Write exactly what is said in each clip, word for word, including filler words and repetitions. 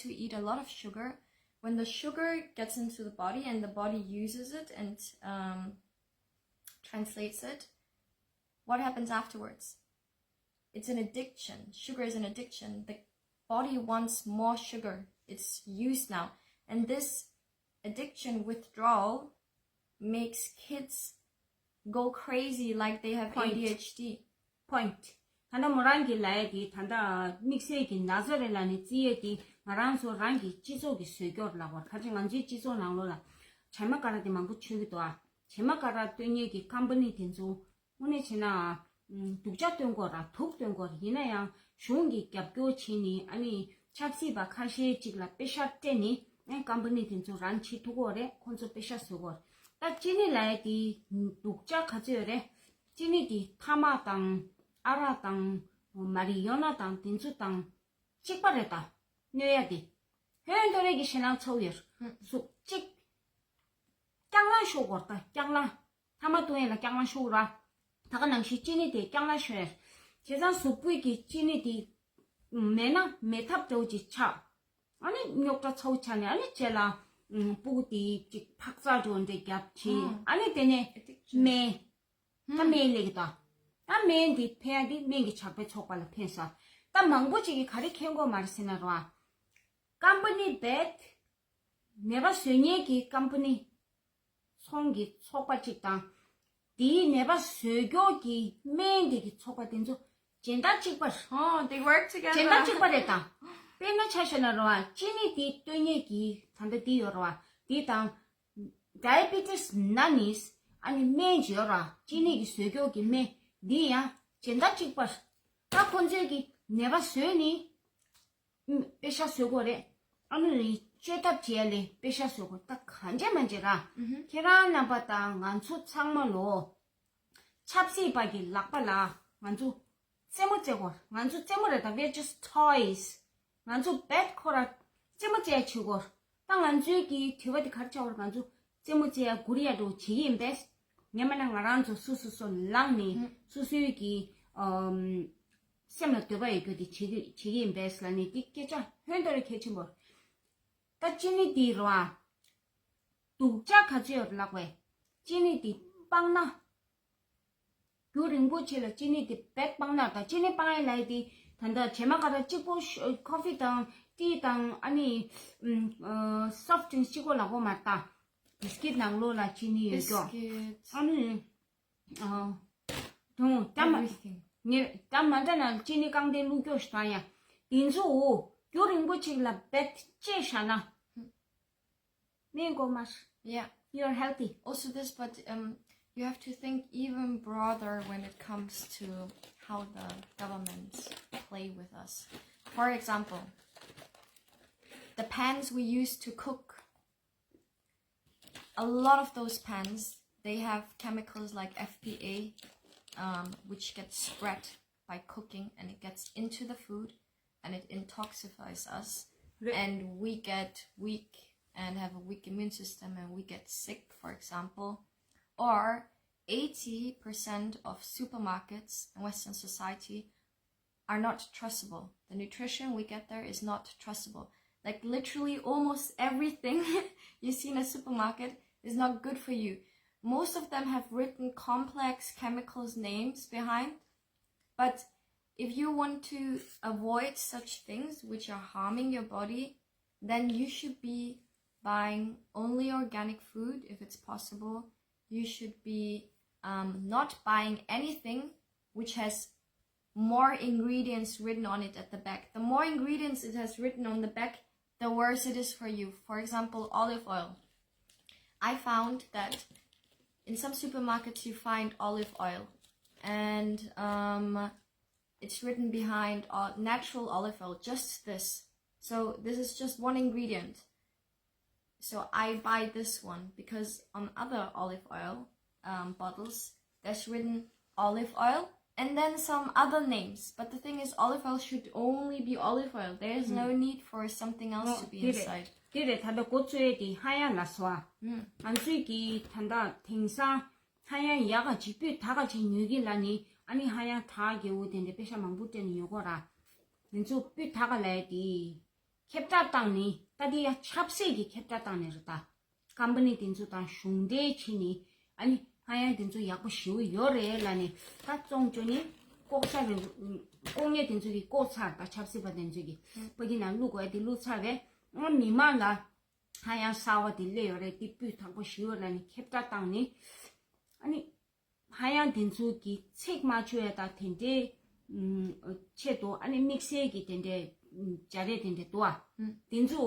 who eat a lot of sugar, when the sugar gets into the body and the body uses it and um, translates it, what happens afterwards? It's an addiction. Sugar is an addiction. The body wants more sugar. It's used now. And this addiction withdrawal makes kids go crazy like they have Point. A D H D. Point. ད་ལྟ་མོ་རང་གི་ལབ་ཡས་དེ་ད་ལྟ་དམིགས་བསལ་གྱི་ན་ཚ་རེད་ལབ་ནས་བརྩི་ཡས་དེ་ང་རང་ཚོ་རང་གི་སྤྱི་ཚོགས་ཀྱི་བཟོས་སྐྱོར་ལབ་དགོས། ཁ་ཅིག་ང་ཚོའི་སྤྱི་ཚོགས་ནང་ལོགས་ལ་བྱེ་མ་ཀ་ར་དེ་མང་པོ་མཆོད་ཀྱི་འདུག་ཨ། བྱེ་མ་ཀ་ར་སྟོན་མཁན་གྱི་ཀམ་པ་ནི་དེ་ཚོ་དངོས་གནས་བྱས་ན་སྡུག་ཅག་སྟོན་དགོས་ར་དུག་སྟོན་དགོས་ར། ཡིན་ན་ཡང་གཞུང་གིས་རྒྱབ་སྐྱོར་བྱས་ནས་ཨ་ནི་ཆབ་སྲིད་པ་ཁ་ཤས་ཅིག་ལ་པེ་ཤ་སྤྲད་ནས་ཨ་ནི་ཀམ་པ་ནི་དེ་ཚོ་རང་བྱེད་ཐུབ་ཀྱི་ཡོད་རེད། ཁོང་ཚོ་པེ་ཤ་བཟོ་གི་ཡོད་རེད། ད་ཅི་ནི་ལབ་ཡས་དེ་སྡུག་ཅག་ག་ཚོད་ཡོད་རེད། ཅི་ནི་དེ་ཐ་མག་དང་ཨ་རག་དང་མ་རི་ཡོ་ན་དང་དེ་ཚོ་དང་གཅིག་པ་རེད་ད། གནོད་ཡ་དེ། ཧོན་ཐོ་རེ་གི་ཞེད་སྣང་ཚ་པོ་ཡོད། ཧུམ། གཟུགས་གཅིག་རྐྱང་ལངས་ཤོག་གོ་ད་རྐྱང་ལངས། ཐ་མག་འཐུང་ཡས་ལ་རྐྱང་ལངས་ཤོག་ར། ད་ག་ནང་བཞིན་ཅི་ནི་དེ་རྐྱང་ལངས་ཤོག་ཡས། བྱས་ཙང་གཟུགས་པོའི་གི་ཅི་ནི་དེ་མེད་ན་མེད་ཐབས་འདྲ་བོ་ཅིག་ཆགས། ཨ་ནི་རྙོག་དྲ་ཚ་པོ་ཆགས་ནས་ཨ་ནི་རྗེས་ལ་ཨུམ་སྤུ་གུ་དེ་ཅིག་འཕག་འཚག་འགྲོ་འདྲ་རྒྱབ་བྱས། ཨ་ནི་དེ་ནས་སྨན། ད་སྨན་སླེབས་ཀྱི་འདུག་ད་སྨན་འདི་ཕན་ཡ་འདི་སྨན་གྱི་ཇག་པའི་ཚོགས་པ་ལ་ཕན་ས། ད་མང་པོ་ཅིག་གིས་ག་རེ་མཁྱེན་གྱི་ཡོད་མ་རེད་ཟེར་ན་རོ། ཀམ་པ་ནི་བེད། ནད་པ་བཟོ་མཁན་གྱི་ཀམ་པ་ནི་ཚོང་གི་ཚོགས་པ་ཅིག་དང་། དེའི་ནད་པ་བཟོ་སྐྱོར་གྱི་སྨན་འདི་གི་ཚོགས་པ་དེ་ཚོ་སྦྱིན་བདག་གཅིག་པ་རེད། Oh, they work together. སྦྱིན་བདག་གཅིག་པ་རེད་ད། དཔེར་ན་ཆ་བཞག་ན་རོ། ཨ་ཅི་ནི་དེ་སྟོན་མཁན་གྱི་ད་ལྟ་དེ་ཡོད་རོ། ཨ་དེ་དང་། Diabetes none ཨ་ནི་སྨན་ཅིག་ཡོད་ར། ཅི་ནི་གི་བཟོ་སྐྱོར་གྱི་སྨན་འདི་ཡང་སྦྱིན་བདག་གཅིག་པ་རེད། ད་ཁོང་ཚོས་ཀྱི་ནད་པ་བཟོས་ནི་ཨུམ་པེ་ཤ་བཟོ་དགོས་རེད། ཨ་ནི་བཅོས་ཐབས་བྱས་ལས་པེ་ཤ་བཟོ་དགོས། ད་གང་བྱས་མ་བྱས་ར། ཁྱེད་རང་རྣམ་པ་དང་ང་ཚོ་ཚང་མ་ལོ། ཆབ་སྲིད་པ་གི་ལག་པ་ལ་ང་ཚོ་རྩེད་མོ་རྩེ་གོ། ང་ཚོ་རྩེད་མོ་རེད་ད། We're just toys. ང་ཚོ་བེད་ཁོ་ར་རྩེད་མོ་རྩེ་ཡ་བྱེད་གོ། ད་ང་ཚོའི་གི་དྲི་བ་དེ་ག་རེ་ཆགས་གོ་ར། ང་ཚོ་རྩེད་མོ་རྩེ་ཡ་སྒུར་ཡ་འགྲོ་བྱེད་ཀྱི་ཡིན་པས། ངས་མ་ན་ང་རང་ཚོ་སོ་སོ་སོ་ལངས་ནས་སོ་སོའི་གི་ཨམ་སེམས་ལ་འདོད་པ་ཡོད་རྒྱུ་དེ་བྱེད་ཀྱི་བྱེད་ཀྱི་ཡིན་པས་ལ་ནི་དེ་སྐད་ཆ་ཧོན་ཏོ་རེ་གལ་ཆེན་པོ། ད་ཅི་ནི་དེ་རོ་ཨ། སྡུག་ཅག་ག་ཚོད་ཡོད་ལགས་པས། ཅི་ནི་དེ་སྤང་ན། རྒྱུན་རིང་པོ་ཆེ་ལ་ཅི་ནི་དེ་བེད་སྤང་ན་ད། ཅི་ནི་སྤང་ཡས་ལབ་ཡས་དེ་ད་ལྟ་བྱེ་མ་ཀ་ར་གཅིག་པོ་ཤ- ཀོ་ཕི་དང་ཏི་དང་ཨ་ནི་ཨུམ་ཨ་སོཕ་ཌི་རིང་སི་གཅིག་པོ་ལ་གོ་མ་ད། བི་སི་ཀིཊ་ནང་ལོགས་ལ་ཅི་ནི་ཡོད་ཀྱོ། Biscuits. ཨ་ནི་ཨ་དུང་ད་མ་Everything. ངས་ད་མ་འདྲ་ན་ཅི་ནི་རྐང་དེ་བླུགས་ཀྱོ་ཞིག་ད་ཡ། དེ་ཚོ་རྒྱུན་རིང་པོ་ཅིག་ལ་བེད་སྤྱད་བཞག་ན། མི་མགོ་མར། Yeah. You're healthy. Also this, but um, you have to think even broader when it comes to how the governments play with us. For example, the pans we use to cook, a lot of those pans, they have chemicals like F P A, um, which gets spread by cooking and it gets into the food and it intoxifies us. And we get weak and have a weak immune system and we get sick, for example. Or eighty percent of supermarkets in Western society are not trustable. The nutrition we get there is not trustable. Like literally almost everything you see in a supermarket is not good for you. Most of them have written complex chemicals names behind. But if you want to avoid such things which are harming your body, then you should be buying only organic food if it's possible. You should be um, not buying anything which has more ingredients written on it at the back. The more ingredients it has written on the back, the worse it is for you. For example, olive oil. I found that in some supermarkets you find olive oil, and um, it's written behind uh, natural olive oil, just this. So this is just one ingredient. So I buy this one because on other olive oil um, bottles, there's written olive oil and then some other names. But the thing is, olive oil should only be olive oil. There is no need for something else to be inside. དེ་རེད། ད་ལྟ་འགོ་བཙུགས་ཡས་དེ་ཧ་ཡང་ལ་སོ་ཨ། ང་ཚོས་ཀྱིས་ད་ལྟ་དེང་སང་ཧ་ཡང་ཡག་ག་ཅིག་སྤུས་དག་ག་ཅིག་ཉོས་ཀྱི་ལ་ནི་ཨ་ནི་ཧ་ཡང་དྲག་གི་འོ་དེ་འདྲ་པེ་ཤ་མང་པོ་སྤྲད་ནས་ཉོ་གོ་ར། ང་ཚོ་སྤུས་དག་ག་ལས་དེ། ཁྱབ་བསྒྲགས་བཏང་ནི་ད་དེ་ཡང་ཆབ་སྲིད་ཀྱི་ཁྱབ་བསྒྲགས་བཏང་ནི་རེད་ད། ཀམ་པ་ནི་དེ་ཚོ་དང་གཞུང་འབྲེལ་བྱས་ནི་ཨ་ནི་ཧ་ཡང་དེ་ཚོ་ཡག་པོ་ཞེ་པོ་ཡོད་རེད་ལབ་ནི་ད་བཙོང་བཅུག་ནི་ལྐོག་ཟ་རེད། ལྐོག་ཉེས་དེ་ཚོ་གི་ལྐོག་ཚར་ད་ཆབ་སྲིད་པ་དེ་ཚོ་གི་ཕ་གི་ནང་བླུག་དགོས་དེ་བླུག་ཚར་བས་ཨ་མི་མང་ལ་ཧ་ཡང་གསར་བ་དེ་སླེབས་ཡོད་རེད་དེ་སྤུས་དག་པོ་ཞེ་པོ་ཡོད་ལབ་ནི་ཁྱབ་བསྒྲགས་བཏང་ནི་ཨ་ནི། ཧ་ཡང་དེ་ཚོ་གི་ཚིག་མ་བཅོས་ཡ་དང་དེ་འདྲའི་ཨུམ་ཆེད་དུ་ཨ་ནི་དམིགས་བསལ་གྱི་དེ་འདྲའི་ཨུམ་བྱ་རེད་དེ་འདྲའི་འདུག་ཨ། ཨུམ། དེ་ཚོ་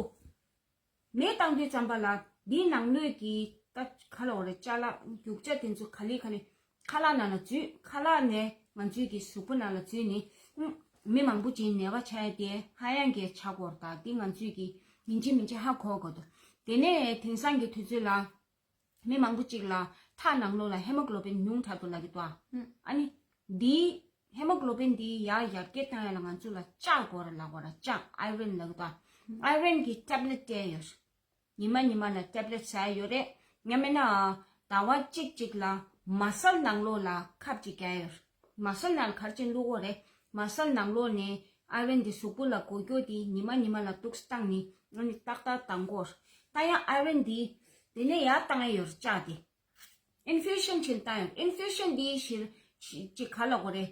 མེ་བཏང་དུས་ཙམ་པ་ལ་འདིའི་ནང་ལོགས་ཀྱི་ད་ག་ལ་འོ་རེད་ཅ་ལག་རྒྱུ་ཆ་དེ་ཚོ་ག་ལེ་ག་ལེ་ཁ་ལག་ནང་ལ་འཛུལ། ཁ་ལག་ནས་ང་ཚོའི་གི་གཟུགས་པོ་ནང་ལ་འཛུལ་ནས་ཨུམ་མི་མང་པོ་ཅིག་ནད་པ་ཆགས་ཡ་དེ་ཧ་ཡང་གི་ཆགས་ཀྱི་ཡོད་རེད། ད་འདི་ང་ཚོའི་གི་ཡིན་གཅིག་མིན་གཅིག་ཧ་གོ་དགོས་འདུག་དེ་ནས་དེང་སང་གི་དུས་ཚོད་ལ། མི་མང་པོ་གཅིག་ལ་ཁྲག་ནང་ལོགས་ལ་ཧེ་མོ་གློ་བིན་ཉུང་དྲགས་འདུག་ལབ་ཀྱི་འདུག་ཨ། ཨ་ནི་འདིའི་ཧེ་མོ་གློ་བིན་འདི་ཡར་ཡར་རྒྱས་བཏང་ཡ་ལ་ང་ཚོ་ལ་ལྕགས་དགོས་རེད་ལབ་དགོས་རེད། ལྕགས་ཨའི་རན་ལབ་ཀྱི་འདུག་ཨ། ཨའི་རན་གྱི་ཊེབ་ལེཊ་སྤྲད་ཡོད། ཉི་མ་ཉི་མ་ལ་ཊེབ་ལེཊ་ཟ་ཡ་ཡོད་རེད། ཡང་མིན་ན་ཟླ་བ་གཅིག་གཅིག་ལ་མ་སལ་ནང་ལོགས་ལ་ཁབ་གཅིག་རྒྱག་ཡ་ཡོད། མ་སལ་ནང་ལ་ག་རེ་བྱས་བླུག་དགོས་རེད། མ་སལ་ནང་ལོགས་ནས་ཨའི་རན་འདི་གཟུགས་པོ་ལ་དགོས་རྒྱུ་དེ་ཉི་མ་ཉི་མ་ལ་ཏོག་ཙམ་བཏང་ནས་ཨ་ནི་ཏག་ཏག་བཏང་དགོས། ད་ཡང་ཨའི་རན་འདི་དེ་ནས་ཡར་བཏང་ཡ་ཡོད་རེད་ལྕགས་དེ། ཨིན་ཕིའུ་ཤན་བྱས་བཏང་ཡོད། ཨིན་ཕིའུ་ཤན་འདི་ཞིར་ཅིག་ག་ལབ་དགོས་རེད།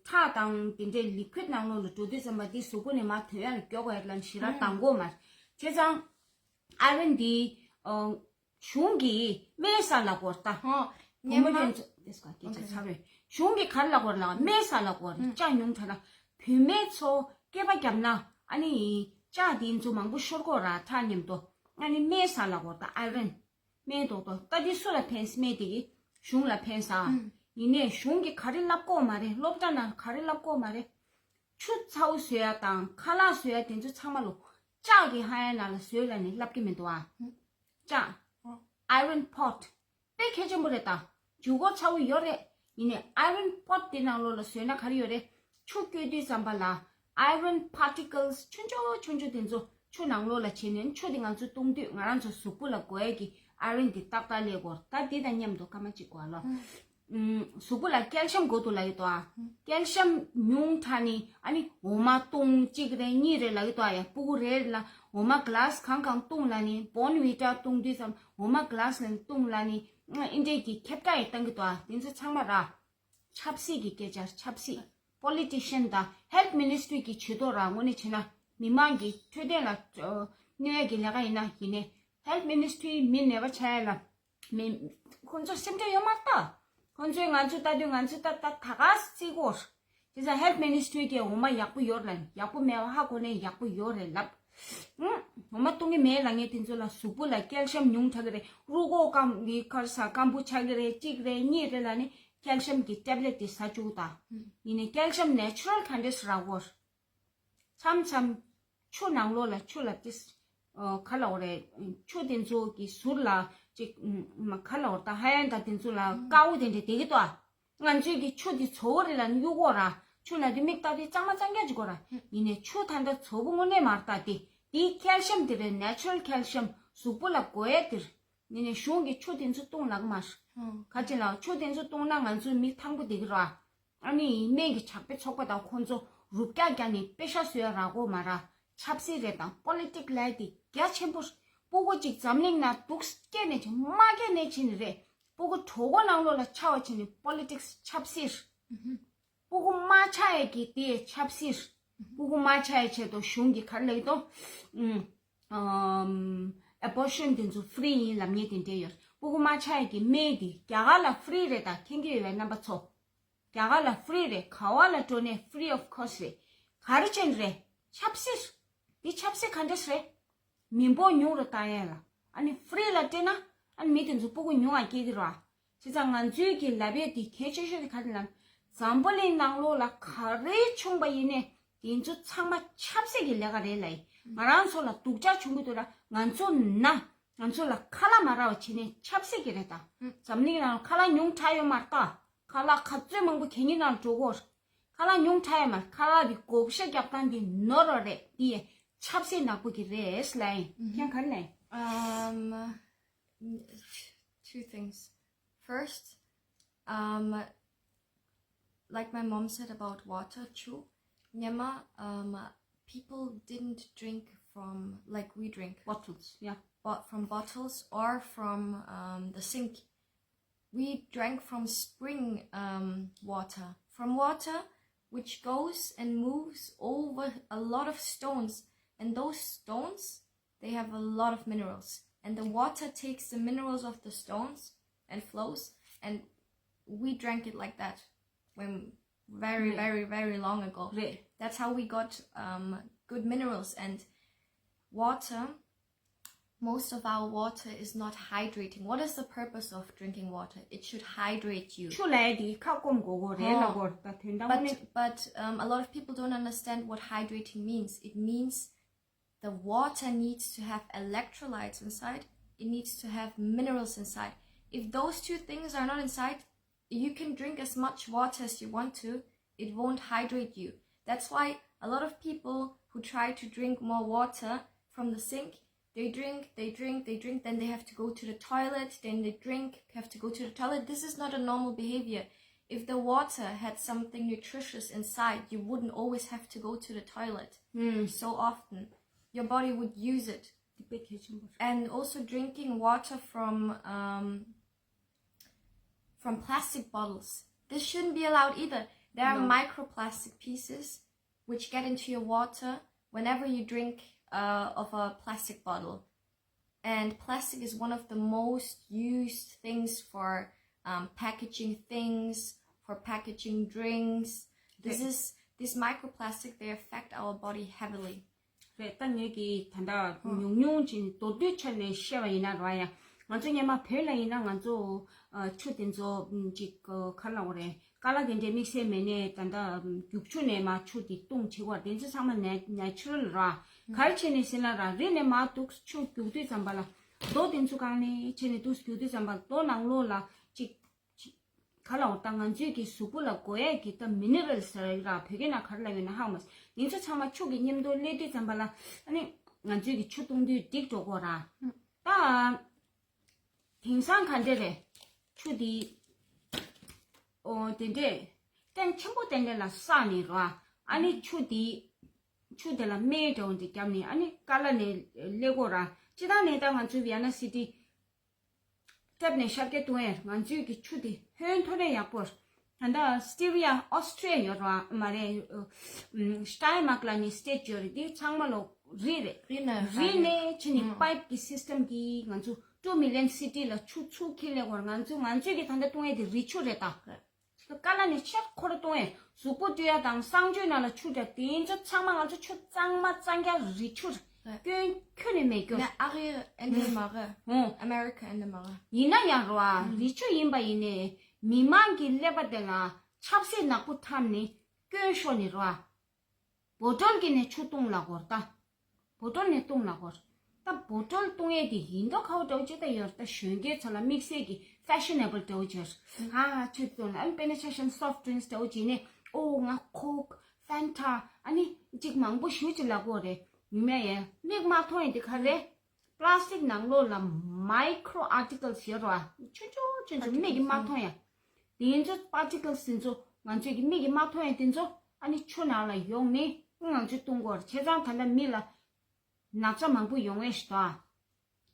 ཁྲག་དང་དེ་འདྲའི་ལི་ཁུའིད་ནང་ལོགས་ལ་འགྲོ་དུས་ཙམ་པ་འདི་གཟུགས་པོ་ནས་མར་ཐོན་ཡ་ལ་མགྱོགས་པ་ཡ་ལ་ཞེ་དྲག་བཏང་དགོས་མ་རེད། བྱས་ཙང་ཨའི་རན་འདི་ཨ། གཞུང་གིས་སྨན་ཟ་ལབ་དགོས་རེད་ད། ཧོ། ངོ་མ་ཉན་མ། དེ་ཚོ་དེ་སྐད་ཆ་ཚར་བས། གཞུང་གིས་ག་རེ་ལབ་དགོས་རེད་ལབ་སྨན་ཟ་ལབ་དགོས་རེད། ལྕགས་ཉུང་དྲགས་ན་བུད་མེད་ཚོ་སྐྱེས་པ་བརྒྱབ་ན་ཨ་ནི་ལྕགས་དེ་ཚོ་མང་པོ་ཤོར་གྱི་ཡོད་རེད་ཁྲག་མཉམ་དུ། ཨ་ནི་སྨན་ཟ་ལབ་དགོས་རེད་ད་ཨའི་རན། སྨན་ཏོག་ཏོ་ད་འདི་སུ་ལ་ཕན། སྨན་དེ་གིས་གཞུང་ལ་ཕན་ས། ཡིན་ནའི་གཞུང་གིས་ག་རེ་ལབ་ཀྱི་ཡོད་མ་རེད། སློབ་གྲྭ་ནང་ག་རེ་ལབ་ཀྱི་ཡོད་མ་རེད། ཆུ་ཚ་པོ་བཟོ་ཡ་དང་ཁ་ལག་བཟོ་ཡ་དེ་ཚོ་ཚང་མ་ལོ་ལྕགས་ཀྱི་ཧ་ཡ་ནང་ལ་བཟོས་ལབ་ནས་ལབ་ཀྱི་མི་འདུག་ཨ། ལྕགས། ཨའི་རན་པོཊ། དཔེ་གལ་ཆེན་པོ་རེད་ད། ཇུས་འགོད་ཚ་པོ་ཡོད་རེད། ཡིན་ནའི་ཨའི་རན་པོཊ་དེ་ནང་ལོགས་ལ་བཟོས་ན་ག་རེ་ཡོད་རེད། ཆུ་བསྐྱོད་དུས་ཙམ་པ་ལ་ཨའི་རན་པར་ཊི་ཀལ་སི་ཆུང་ཆུང་ཆུང་ཆུང་དེ་ཚོ་ཆུ་ནང་ལོགས་ལ་བྱས་ནས་ཆུ་དེ་ང་ཚོ་བཏུང་དུས་ང་རང་ཚོ་གཟུགས་པོ་ལ་དགོས་ཡ་གི་ཨའི་རན་དེ་ཏག་ཏག་སླེབས་ཀྱི་ཡོད་རེད། ད་དེ་དང་མཉམ་དུ་སྐར་མ་གཅིག་འགོར་ལོ། ཨུམ། གཟུགས་པོ་ལ་ཀལ་ཤམ་དགོས་འདུག་ལབ་ཀྱི་འདུག་ཨ། ཀལ་ཤམ་ཉུང་དྲགས་ནི་ཨ་ནི་འོ་མ་བཏུང་གཅིག་རེ་གཉིས་རེ་ལབ་ཀྱི་འདུག་ཨ། ཡ་སྤུ་གུ་རེ་ལ་འོ་མ་གི་ལཱ་སི་གང་གང་བཏུང་ལབ་ནི་བོན་བི་ཊ་བཏུང་དུས་ཙམ་འོ་མ་གི་ལཱ་སི་ལ་བཏུང་ལབ་ནི་ཨ་འདི་འདྲས་ཀྱི་ཁྱབ་བསྒྲགས་ཡང་བཏང་གི་འདུག་ཨ། དེ་ཚོ་ཚང་མ་ར་ཆབ་སྲིད་ཀྱི་སྐད་ཆ་རེད། ཆབ་སྲིད། པོ་ལི་ཊི་ཤན་དང་ཧེལ་ཐི་མི་ནི་སི་ཊི་རི་གི་བྱེད་ཐོག་ར་དངོས་གནས་བྱས་ན་མི་མང་གི་འཕྲོད་བསྟེན་ལ་གནོད་ཡ་གི་ལས་ཀ་ཡིན་ན་ཡིན་ནའི་ཧེལ་ཐི་མི་ནི་སི་ཊི་རི་མི་ནད་པ་ཆགས་ཡ་ལ། མི། ཁོང་ཚོ་སེམས་ཁྲལ་ཡོད་མ་རེད་ད། ཁོང་ཚོས་ང་ཚོ་ལྟ་དུས་ང་ཚོ་ད་ད་ད་ག་རྩིས་གོ། དེ་ཚོ་ཧེལ་ཐི་མི་ནི་སི་ཊི་རི་གིས་འོ་མ་ཡག་པོ་ཡོད་ལབ་ནས་ཡག་པོ་མེད་པ་ཧ་གོ་ནས་ཡག་པོ་ཡོད་རེད་ལབ། ཨུང་། འོ་མ་བཏུང་གི་མེད་ལབ་མཁན་དེ་ཚོ་ལ་གཟུགས་པོ་ལ་ཀལ་ཤམ་ཉུང་དྲགས་ཀྱི་རེད། རུས་ཁོག་སྐམ་གི་ཁར་ས་སྐམ་པོ་ཆགས་ཀྱི་རེད། གཅིག་རེད་གཉིས་རེད་ལབ་ནས་ཀལ་ཤམ་གྱི་ཊེབ་ལེཊ་དེ་ཟ་བཅུག་ད། ཡིན་ནའི་ཀལ་ཤམ་ནེ་ཅུ་རལ་ག་འདྲས་རག་གོ། མཚམས་མཚམས་ཆུ་ནང་ལོགས་ལ་ཆུ་ལ་ཏིས། ཨ། ག་ལབ་དགོས་རེད། ཆུ་དེ་ཚོ་གི་ཟུར་ལ་ཅིག་ཨ། ག་ལབ་དགོས་རེད། ད་ཧ་ཡང་ད་དེ་ཚོ་ལ་དཀར་པོ་དེ་འདྲ་བསྡད་ཀྱི་འདུག་ཨ། ང་ཚོས་ཀྱི་ཆུ་དེ་བཙོག་པོ་རེད་ལབ་ནས་གཡུག་གོ་ར། ཆུ་ལ་དེ་མིག་ལྟ་དུས་གཙང་མ་གཙང་རྐྱང་ཅིག་གོ་ར། ཡིན་ནའི་ཆུ་ད་ལྟ་བཙོག་པོ་དངོས་གནས་མ་རེད་ད། དེ་དེའི་ཁེལ་ཤམ་དེ་རེད། ནེ་ཅུ་རལ་ཁེལ་ཤམ་གཟུགས་པོ་ལ་དགོས་ཡས་དེ་རེད། ཡིན་ནའི་གཞུང་གིས་ཆུ་དེ་ཚོ་བཏུང་ལབ་ཀྱི་མ་རེད། ཧུམ། ག་ཅི་ལབ། ཆུ་དེ་ཚོ་བཏུང་ན་ང་ཚོའི་མི་ཐང་པོ་བསྡད་ཀྱི་རེད་བ། ཨ་ནི་སྨན་གྱི་ཇག་པའི་ཚོགས་པ་དང་ཁོང་ཚོ་རུབ་རྒྱག་རྒྱག་ནས་པེ་ཤག་བཟོ་ཡ་རག་གོ་མ་ར། ཆབ་སྲིད་རེད་དང་པོ་ལི་ཊིག་ལབ་ཡ་དེ་རྒྱ་ཆེན་པོ་རེད། སྤུ་གུ་གཅིག་འཛམ་གླིང་ནང་འདུག་སྐྱེས་ནས་ཅིག་མ་སྐྱེས་ནས་ཕྱིན་ནི་རེད། སྤུ་གུ་གྲོད་ཁོག་ནང་ལོགས་ལ་ཆགས་པ་ཕྱིན་ནས་པོ་ལི་ཊིག་སི་ཆབ་སྲིད་རེད། ཨུ་ཧུམ། སྤུ་གུ་མ་ཆགས་ཡས་ཀྱི་དེ་ཆབ་སྲིད། སྤུ་གུ་མ་ཆགས་ཡས་ཆེད་དུ་གཞུང་གིས་ག་རེ་ལབ་ཀྱི་འདུག་ཨུམ། ཨམ། ཨེ་བོར་ཤན་དེ་ཚོ་ཧྥི་རི་ཡིན་ལབ་མཁན་དེ་འདྲས་ཡོད། སྤུ་གུ་མ་ཆགས་ཡས་ཀྱི་སྨན་དེ་རྒྱ་གར་ལ་ཧྥི་རི་རེད་ད། མཁྱེན་གྱི་ཡོད་པས་རྣམ་པ་ཚོ། རྒྱ་གར་ལ་ཧྥི་རི་རེད། ག་པ་ལ་འགྲོ་ནའི་ཧྥི་རི་ཨོཕ་ཁོ་སི་རེད། ག་རེ་བྱས་ནས་རེད། ཆབ་སྲིད། འདི་ཆབ་སྲིད་ག་འདྲས་རེད། མི་འབོར་ཉུང་རུ་བཏང་ཡས་ལ། ཨ་ནི་ཧྥི་རི་ལ་སྤྲད་ན། ཨ་ནི་མི་དེ་ཚོ་སྤུ་གུ་ཉུང་བ་སྐྱེ་གི་རེད་བ། བྱས་ཙང་ང་ཚོའི་གི་ལབ་ཡས་དེ་གལ་ཆེ་ཤོས་དེ་ག་རེ་ལབ་ན། འཛམ་བུ་གླིང་ནང་ལོགས་ལ་ག་རེ་བྱུང་བ་ཡིན་ནའི་དེ་ཚོ་ཚང་མ་ཆབ་སྲིད་ཀྱི་ལས་ཀ་རེད་ལབ་ཡིན། ང་རང་ཚོ་ལ་སྡུག་ཅག་བྱུང་གི་འདུག་ལ་ང་ཚོ་ན། ང་ཚོ་ལ་ཁ་ལག་མ་རག་པ་བྱེད་ནའི་ཆབ་སྲིད་ཀྱི་རེད་ད། འཛམ་གླིང་ནང་ལ་ཁ་ལག་ཉུང་དྲགས་ཡོད་མ་རེད་ད། ཁ་ལག་ག་ཚོད་མང་པོ་གད་སྙིགས་ནང་ལ་འགྲོ་གི་ཡོད་རེད། ཁ་ལག་ཉུང་དྲགས་ཡོད་མ་རེད། ཁ་ལག་འདི་བགོ་བཤའ་རྒྱག་སྟངས་འདི་ནོར་བ་རེད། འདི་ཡས་ཆབ་སྲིད་ནག་པོ་གི་རེད་ལབ་ཡིན། ཁྱེད་ག་རེ་ལབ་ཡིན། Um, two things. First, um, like my mom said about water, ཆུ། སྔོན་མ། Um, people didn't drink from, like, we drink Bottles, yeah. But from bottles or from um, the sink. We drank from spring um, water, from water which goes and moves over a lot of stones. And those stones, they have a lot of minerals. And the water takes the minerals of the stones and flows. And we drank it like that when very, very, very long ago. That's how we got um, good minerals. And water, most of our water is not hydrating. What is the purpose of drinking water? It should hydrate you. ཆུ་ལ་དེ་ཁ་སྐོམ་དགོས་དགོས་རེད་ལ་གོ་ད་དོན་དག་ནི། But, but um, a lot of people don't understand what hydrating means. It means the water needs to have electrolytes inside. It needs to have minerals inside. If those two things are not inside, you can drink as much water as you want to. It won't hydrate you. That's why a lot of people who try to drink more water from the sink, they drink, they drink, they drink, then they have to go to the toilet, then they drink, have to go to the toilet. This is not a normal behavior. If the water had something nutritious inside, you wouldn't always have to go to the toilet so often. Your body would use it. And also drinking water from um, from plastic bottles. This shouldn't be allowed either. There are microplastic pieces which get into your water whenever you drink uh, of a plastic bottle. And plastic is one of the most used things for um, packaging things, for packaging drinks. This is these microplastic, they affect our body heavily. རེད། ད་ངེད་ཀྱིས་ད་ལྟ་ཉུང་ཉུང་ཅིག་མདོར་བསྡུས་ཆ་ནས་བཤད་པ་ཡིན་ན་ར་ཡ། ང་ཚོ་སྔོན་མ་བོད་ལ་ཡིན་ན་ང་ཚོ་ཆུ་དེ་ཚོ་ཅིག་ག་རེ་ལབ་དགོས་རེད། ཀ་ལ་དེ་འདྲའི་དམིགས་བསལ་མེད་ནས་ད་ལྟ་རྒྱུག་ཆུ་ནས་མར་ཆུ་དེ་བཏུང་བྱེད་དགོས་དེ་ཚོ་ཚང་མ་ནེ་ནེ་ཅུ་རལ་ར། ག་རེ་བྱས་ནས་ཟེར་ན་ར་རི་ནས་མར་འདུག་ཆུ་རྒྱུག་དུས་ཙམ་པ་ལ་རྡོ་དེ་ཚོ་གང་ནས་བྱས་ནས་འདུག་རྒྱུག་དུས་ཙམ་པ་རྡོ་ནང་ལོགས་ལ་ཅིག་ག་ལ་འོ་ད་ང་ཚོའི་གི་གཟུགས་པོ་ལ་དགོས་ཡས་ཀྱི་ད་མི་ནི་རལ་ཟེར་ར་བོད་སྐད་ནང་ག་རེ་ལབ་ཡོད་ན་ཧ་གོ་མ་སོང་། དེ་ཚོ་ཚང་མ་ཆུ་གི་མཉམ་དུ་སླེབས་དུས་ཙམ་པ་ལ་ཨ་ནི་ང་ཚོའི་གི་ཆུ་བཏུང་དུས་འགྲིག་འགྲོ་གོ་ར། ད་དེང་སང་ག་འདྲ་རེད། ཆུ་དེ་ཨོ་དེ་འདྲས་ཏན་ཆེན་པོ་དེ་འདྲས་ལ་བསགས་ནས་ར། ཨ་ནི་ཆུ་དེ་ཆུ་དེ་ལ་སྨན་འདྲ་བོ་འདི་བརྒྱབ་ནས་ཨ་ནི་ཀ་ལ་ནས་སླེབས་གོ་ར། སྤྱིར་བཏང་ནས་ད་ང་ཚོའི་ཝི་ཡ་ན་སི་ཊི་སྟབས་ནས་ཤར་སྐྱེད་གཏོང་ཡས་ང་ཚོའི་གི་ཆུ་དེ་ཧོན་ཐོ་རེ་ཡག་པོར། ད་ལྟ་སི་ཊི་རི་ཡ་ཨོ་སི་ཊི་རི་ཡ་ཡོད་ར་མ་རེད། སྟའི་མག་ལ་ནི་སི་ཊེ་ཊི་ཡོད་རེད། དེ་ཚང་མ་ལོ་རི་རེད། རི་ནས་རི་ནས་ཕྱི་ནས་པའིབ་གི་སིས་ཊམ་གིས་ང་ཚོ་ཊུ་མི་ལི་ཡན་སི་ཊི་ལ་ཆུ་ཚུར་འཁྱེར་སླེབས་གོ་ར། ང་ཚོ་ང་ཚོའི་གི་ད་ལྟ་བཏུང་ཡས་དེ་རི་ཆུ་རེད་ད། ཀ་ལ་ནས་ཤར་ཁོ་ར་བཏུང་ཡས་གཟུགས་པོ་བཀྲུ་ཡ་དང་གསང་སྤྱོད་ནང་ལ་ཆུ་འདྲ་དེ་ཚོ་ཚང་མ་ང་ཚོ་ཆུ་གཙང་མ་གཙང་རྐྱང་རི་ཆུ་རེད། སྐྱོན་ཁྱོན་ནས་མེད་སྐྱོ། ན་ཨ་རི་ཨེ་འདྲ་མ་རེད། ཨོ། ཨ་མེ་རི་ཁ་ཨེ་འདྲ་མ་རེད། ཡིན་ན་ཡང་རོ་ཨ་རི་ཆུ་ཡིན་པ་ཡིན་ནའི་མི་མང་གི་ཀླད་པ་དེ་ལ་ཆབ་སྲིད་ནག་པོ་འཐམས་ནས་སྐྱོན་ཤོར་ནས་རོ་ཨ། བོ་ཊོལ་གྱི་ནས་ཆུ་བཏུང་ལ་གོ་ར་ད། བོ་ཊོལ་ནས་བཏུང་ལ་གོ་ར། ད་བོ་ཊོལ་བཏུང་ཡས་དེ་ཡིན་མདོག་ཁ་པོ་འདྲ་བོ་ཅིག་ད་ཡོད་ར། ད་གཞོན་སྐྱེས་ཚོ་ལ་དམིགས་བསལ་གྱི་ཕེ་ཤ་ནེ་བལ་འདྲ་བོ་བྱས་ར། ཨ་ཆུ་བཏུང་ལ་ཨ་ནི་དཔེར་ན་ཆ་བཞག་ན་སོཕ་ཊི་ཌི་རིང་སི་འདྲ་བོ་བྱས་ནས་ཨོ་ང་ཁོག་ཕན་ཐ་ཨ་ནི་ཅིག་མང་པོ་ཞུ་ཅིག་ལ་གོ་རེད། ཡིན་ན་ཡང་མིག་མ་མཐོང་ཡས་དེ་ག་རེད། པ་ལ་སི་ཊིག་ནང་ལོགས་ལ་མའི་ཀྲོ་པར་ཊི་ཀལ་སི་ཡོད་ར། ཆུང་ཆུང་ཆུང་ཆུང་མིག་གིས་མ་མཐོང་ཡ། དེ་ཚོ་པར་ཊི་ཀལ་སི་དེ་ཚོ་ང་ཚོས་ཀྱི་མིག་གིས་མ་མཐོང་ཡ་དེ་ཚོ་ཨ་ནི་ཆུ་ནང་ལ་ཡོང་ནས་ང་ཚོས་བཏུང་གི་ཡོད་ར། བྱས་ཙང་ད་ལྟ་མི་ལ་ན་ཚ་མང་པོ་ཡོང་ངེས་ཤིག་ད།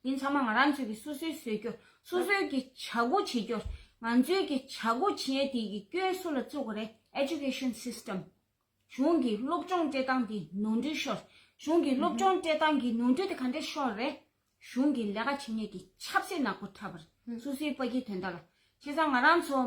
དེ་ཚང་མ་ང་རང་ཚོས་ཀྱི་སོ་སོའི་བཟོས་རྒྱུ་སོ་སོའི་ཀྱི་བྱ་སྒོ་བྱེད་རྒྱུ་ང་ཚོའི་ཀྱི་བྱ་སྒོ་བྱེད་ཡ་དེ་གི་སྐྱོན་སུ་ལ་བཙུགས་དགོས་རེད། ཨེ་ཌུ་ཀེ་ཤན་སིས་ཊམ། གཞུང་གི་སློབ་སྦྱོང་སྤྲད་སྟངས་དེ་ནོར་འཁྲུལ་ཤོར། གཞུང་གི་སློབ་སྦྱོང་སྤྲད་སྟངས་ཀྱི་ནོར་འཁྲུལ་དེ་ག་འདྲས་ཤོར་རེད། གཞུང་གི་ལས་ཀ་བྱེད་མཁན་གྱི་ཆབ་སྲིད་ནག་པོ་འཁྲབ་པར་སོ་སོའི་ཕ་གིའི་དོན་དག་ལ། བྱས་ཙང་ང་རང་ཚོ་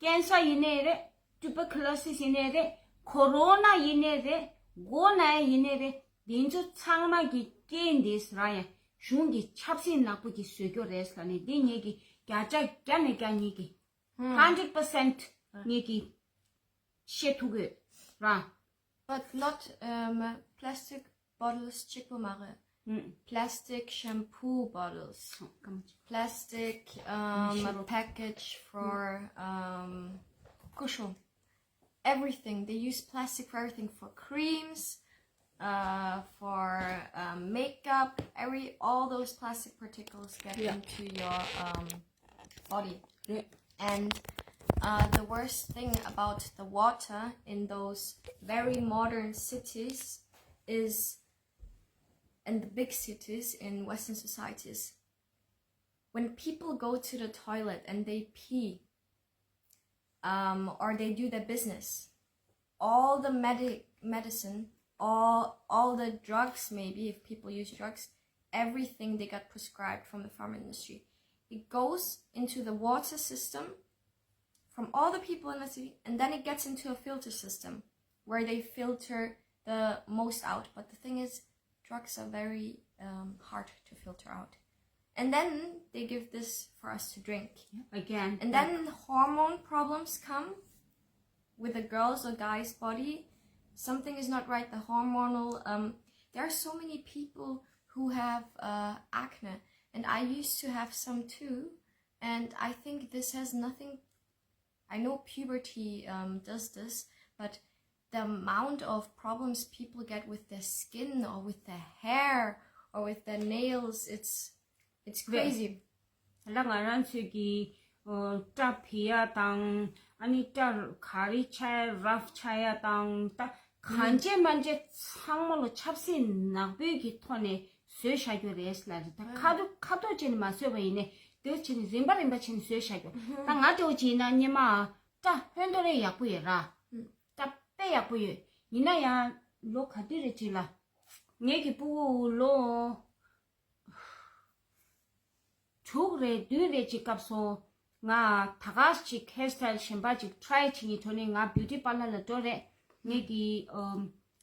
ཀེན་སར་ཡིན་ནའི་རེད། ཊུ་བར་ཀུ་ལོ་སིས་ཡིན་ནའི་རེད། ཁོ་རོ་ན་ཡིན་ནའི་རེད། མགོ་ན་ཡིན་ནའི་རེད། དེ་ཚོ་ཚང་མ་གི་རྐྱེན་དེ་ར་ཡང་གཞུང་གི་ཆབ་སྲིད་ནག་པོ་གི་བཟོས་རྒྱུ་རེད་ལབ་ནས་དེ་ངེད་ཀྱི་བརྒྱ་ཆ་བརྒྱ་ནས་བརྒྱ་ངེད་ཀྱི་ཧན་ཌེ་རེཌ་པར་སེན་ཊི་ངེད་ཀྱི་བཤད་ཐུབ་ཀྱི་ར། But not um, plastic bottles གཅིག་པོ་མ་རེད། Plastic shampoo bottles, plastic um, package for um, ཀུ་ཤུ། Everything. They use plastic for everything, for creams, uh, for um, makeup. Every all those plastic particles get into your um, body. And uh, the worst thing about the water in those very modern cities is in the big cities, in Western societies, when people go to the toilet and they pee, um, or they do their business, all the medic medicine, all all the drugs, maybe if people use drugs, everything they got prescribed from the pharma industry, it goes into the water system from all the people in the city, and then it gets into a filter system where they filter the most out. But the thing is, drugs are very, um, hard to filter out. And then they give this for us to drink. Again. And then hormone problems come with a girl's or guy's body. Something is not right. The hormonal, um, there are so many people who have, uh, acne, and I used to have some too. And I think this has nothing, I know puberty, um, does this, but the amount of problems people get with their skin or with their hair or with their nails, it's it's crazy. ལ་ང་རང་ཚོས་ཀྱི་སྐྲ་བི་ཡ་དང་ཨ་ནི་སྐྲ་ག་རེ་ཆགས་ཡ་རབ་ཆགས་ཡ་དང་ད་གང་བྱས་མ་བྱས་ཚང་མ་ལོ་ཆབ་སྲིད་ནག་པོའི་གི་ཐོག་ནས་བཟོས་བཞག་རྒྱུ་རེད་ལ་རེད། ད་ཁ་ཐུག་ཁ་ཐུག་བྱས་ནས་མ་བཟོས་པ་ཡིན་ནའི་དེ་བྱས་ནས་རིམ་པ་རིམ་པ་བྱས་ནས་བཟོས་བཞག་རྒྱུ། ད་ང་དེ་བོ་བྱས་ན་སྙེ་མ་སྐྲ་ཧོན་ཏོ་རེ་ཡག་པོ་ཡོད་ར། སྐྲ་དཔེ་ཡག་པོ་ཡོད། ཡིན་ན་ཡང་ལོ་ག་དུས་རེད་དྲིས་ལ། ངེད་ཀྱི་སྤུ་གུ་ལོ་དྲུག་རེད་བདུན་རེད་ཅིག་སྐབས་སུ་ང་ད་ག་ཅིག་ཧེར་སི་ཊའིལ་གཞན་པ་ཅིག་ཊི་རའི་བྱེད་ཀྱི་དོན་ནས་ང་བིའུ་ཊི་པར་ལར་ལ་འགྲོ་རེད། ངེད་ཀྱི་ཨམ་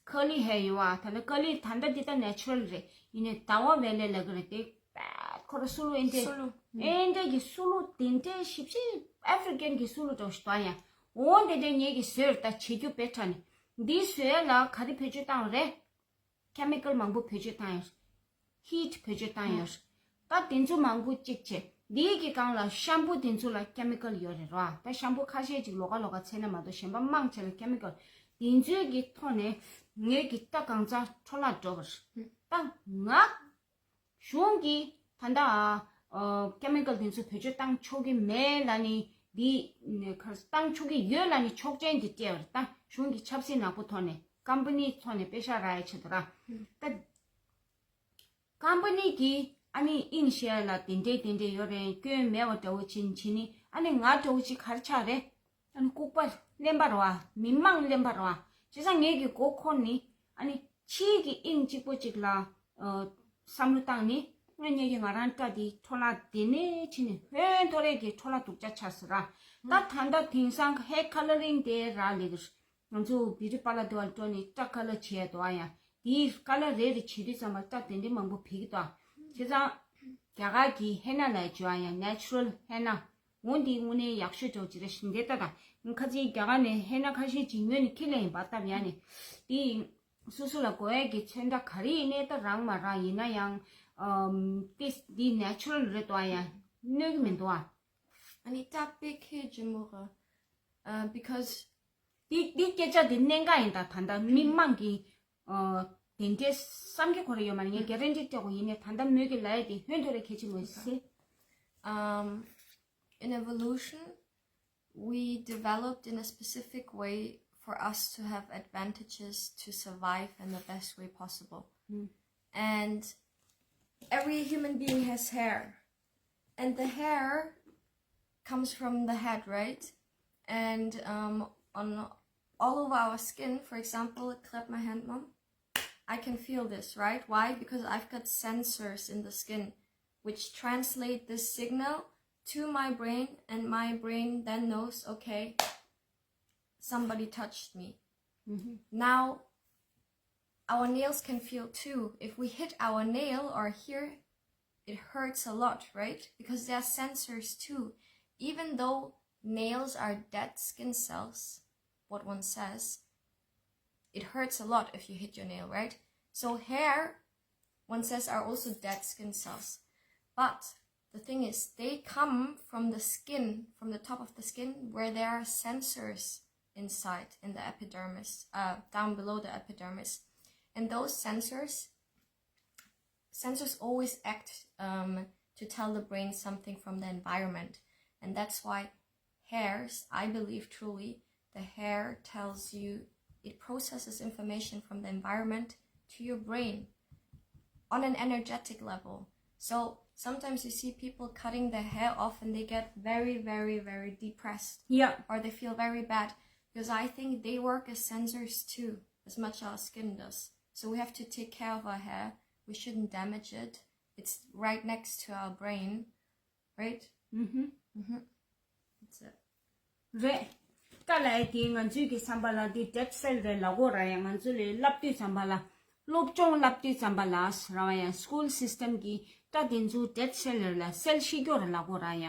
ཁ་ལི་ཧེར་ཡོད་བ། ད་ནི་ཁ་ལི་ད་ལྟ་འདི་ལྟ་ནེ་ཅུ་རལ་རེད། ཡིན་ནའི་ཟླ་བ་བེ་ལེ་ལབ་ཀྱི་རེད་དེ། པད་ཁོ་ར་སུ་ལུ་ཨེ་འདྲས་སུ་ལུ། ཨེ་འདྲས་ཀྱི་སུ་ལུ་དེ་འདྲས་ཞིབ་ཞིབ་ཨ་ཧྥི་རི་ཀན་གྱི་སུ་ལུ་འདྲ་བོ་ཞིག་འདུག་ཡ། འོ་དེ་འདྲས་ངེད་ཀྱི་བཟོས་ད་བྱེད་རྒྱུ་དཔེ་ཁྲ་ནི། འདི་བཟོས་ཡ་ལ་ག་རེ་བེད་སྤྱོད་བཏང་རེད། ཁེ་མི་ཀལ་མང་པོ་བེད་སྤྱོད་བཏང་ཡོད། ཧིཊ་བེད་སྤྱོད་བཏང་ཡོད། ད་དེ་ཚོ་མང་པོ་གཅིག་བྱས། འདིའི་གི་སྒང་ལ་ཤམ་པུ་དེ་ཚོ་ལ་ཁེ་མི་ཀལ་ཡོད་རེད་ར། ད་ཤམ་པུ་ཁ་ཤས་ཅིག་ལོགས་ཀ་ལོགས་ཀ་ཚད་ན་མ་གཏོགས་གཞན་པ་མང་ཆེ་ལ་ཁེ་མི་ཀལ། དེ་ཚོའི་གི་ཐོག་ནས་ངེད་ཀྱི་ད་གང་ཚ་འཕྲོ་བརླག་འགྲོ་བར། ད་ང་གཞུང་གི་ད་ལྟ་ཨ་ཁེ་མི་ཀལ་དེ་ཚོ་བེད་སྤྱོད་བཏང་ཆོག་གི་མེད་ལ་ནི་འདི་ནས་ཁར་བཏང་ཆོག་གི་ཡོད་ལ་ནི་ཆོག་མཆན་འདི་སྤྲད་པར་ད་གཞུང་གི་ཆབ་སྲིད་ནག་པོ་ཐོག་ནས་ཀམ་པ་ནི་ཐོག་ནས་པེ་ཤ་རག་ཡ་ཆེད་དུ་ར། ད་ཀམ་པ་ནི་གི་ཨ་ནི་དབྱིངས་བཤད་ལ་དེ་འདྲས་དེ་འདྲས་ཡོད་རེད། སྐྱོན་མེད་པ་འདྲ་བོ་བྱིན་བྱིན་ནི་ཨ་ནི་ང་འདྲ་བོ་ཅིག་ག་རེ་ཆགས་རེད། ཨ་ནི་ལྐུགས་པ་གླེན་པ་རེད་བ། མི་མང་གླེན་པ་རེད་བ། བྱས་ཙང་ངེད་ཀྱི་མགོ་འཁོར་ནི་ཨ་ནི་ཕྱིའི་གི་དབྱིངས་གཅིག་པོ་གཅིག་ལ་ཨ་བསམ་བློ་བཏང་ནི་ཨ་ངེད་ཀྱི་ང་རང་སྐྲ་དེ་འཕྲོ་བརླག་དེ་ནས་ཕྱིན་ནས་ཧོན་ཐོ་རེ་གི་འཕྲོ་བརླག་སྡུག་ཅག་ཆགས་སོང་ར། ད་ད་ལྟ་དེང་སང་ཧེར་ཁ་ལ་རིང་དེ་རག་ལས་ཀྱི། ང་ཚོ་བི་ཊི་པར་ལར་དུ་བ་འགྲོ་ནས་སྐྲ་ཁ་ལར་བྱེད་ཡ་འདུག་ཨ་ཡ། དེའི་ཁ་ལར་རེ་རེ་བྱེད་དུས་ཙམ་པ་སྐྲ་དེ་འདྲའི་མང་པོ་བི་གི་འདུག་ཨ། བྱས་ཙང་རྒྱ་གར་གྱི་ཧེ་ན་ལ་བྱོས་ཨ་ཡ། ནེ་ཅུ་རལ་ཧེ་ན། འོ་འདི་དངོས་གནས་ཡག་ཤོས་འདྲ་བོ་ཅིག་རེད་ཤིང་དེ་ལྟ་དང་ཁ་ཅིག་རྒྱ་གར་ནས་ཧེ་ན་ཁ་ཤས་ཅིག་ཉོས་ནས་ཁྱེར་ལེ་ཡིན་པ་སྟབས་ཡ་ནས། དེ་སོ་སོ་ལ་དགོས་ཡ་གི་ཚོན་ཁྲ་ག་རེ་ཡིན་ནའི་ད་རང་མ་རང་ཡིན་ན་ཡང་ཨམ་ཏིས་འདི་ནེ་ཅུ་རལ་རེད་འདུག་ཨ་ཡ། གནོད་གི་མི་འདུག་ཨ། ཨ་ནི་སྐྲ་དཔེ་ཁེ་ཇི་མོ་ག་ཨ་because འདི་འདི་སྐད་ཆ་འདི་གནད་འགག་ཡིན་ད། ད་ལྟ་མི་མང་གིས་ཨ་དེ་འདྲའི་བསམ་གྱི་ཁོ་ར་ཡོད་མ་རེད། ངས་གྷེ་རན་ཊི་སྤྲད་དགོས། ཡིན་ནའི་ད་ལྟ་མོས་ཀྱི་ལབ་ཡ་དེ་ཧོན་ཐོ་རེ་གལ་ཆེན་མོ་ཟེར། Um, in evolution, we developed in a specific way for us to have advantages to survive in the best way possible. And every human being has hair. And the hair comes from the head, right? And um, on all over our skin, for example, grab my hand, mom. I can feel this, right? Why? Because I've got sensors in the skin which translate this signal to my brain, and my brain then knows, okay, somebody touched me. Now, our nails can feel too. If we hit our nail or here, it hurts a lot, right? Because there are sensors too. Even though nails are dead skin cells, what one says, it hurts a lot if you hit your nail, right? So hair, one says, are also dead skin cells. But the thing is, they come from the skin, from the top of the skin, where there are sensors inside in the epidermis, uh, down below the epidermis. And those sensors, sensors always act um, to tell the brain something from the environment. And that's why hairs, I believe truly, the hair tells you, it processes information from the environment to your brain. on an energetic level. So sometimes you see people cutting their hair off and they get very, very, very depressed. Yeah. Or they feel very bad. Because I think they work as sensors too, as much as our skin does. So we have to take care of our hair. We shouldn't damage it. It's right next to our brain, right? ཧུམ་ཧུམ། That's it. རེད། ཀ་ལ་ཡ་དེ་ང་ཚོའི་གི་བསམ་པ་ལ་དེ་dead cell རེད་ལབ་དགོས་ར་ཡ། ང་ཚོ་ལས་བསླབ་དུས་ཙམ་པ་ལ། སློབ་སྦྱོང་བསླབ་དུས་ཙམ་པ་ལ་ར་བ་ཡ་school system གི་སྐྲ་དེ་ཚོ་dead cell རེད་ལ་སེལ་ཤི་སྐྱོ་ར་ལབ་དགོས་ར་ཡ།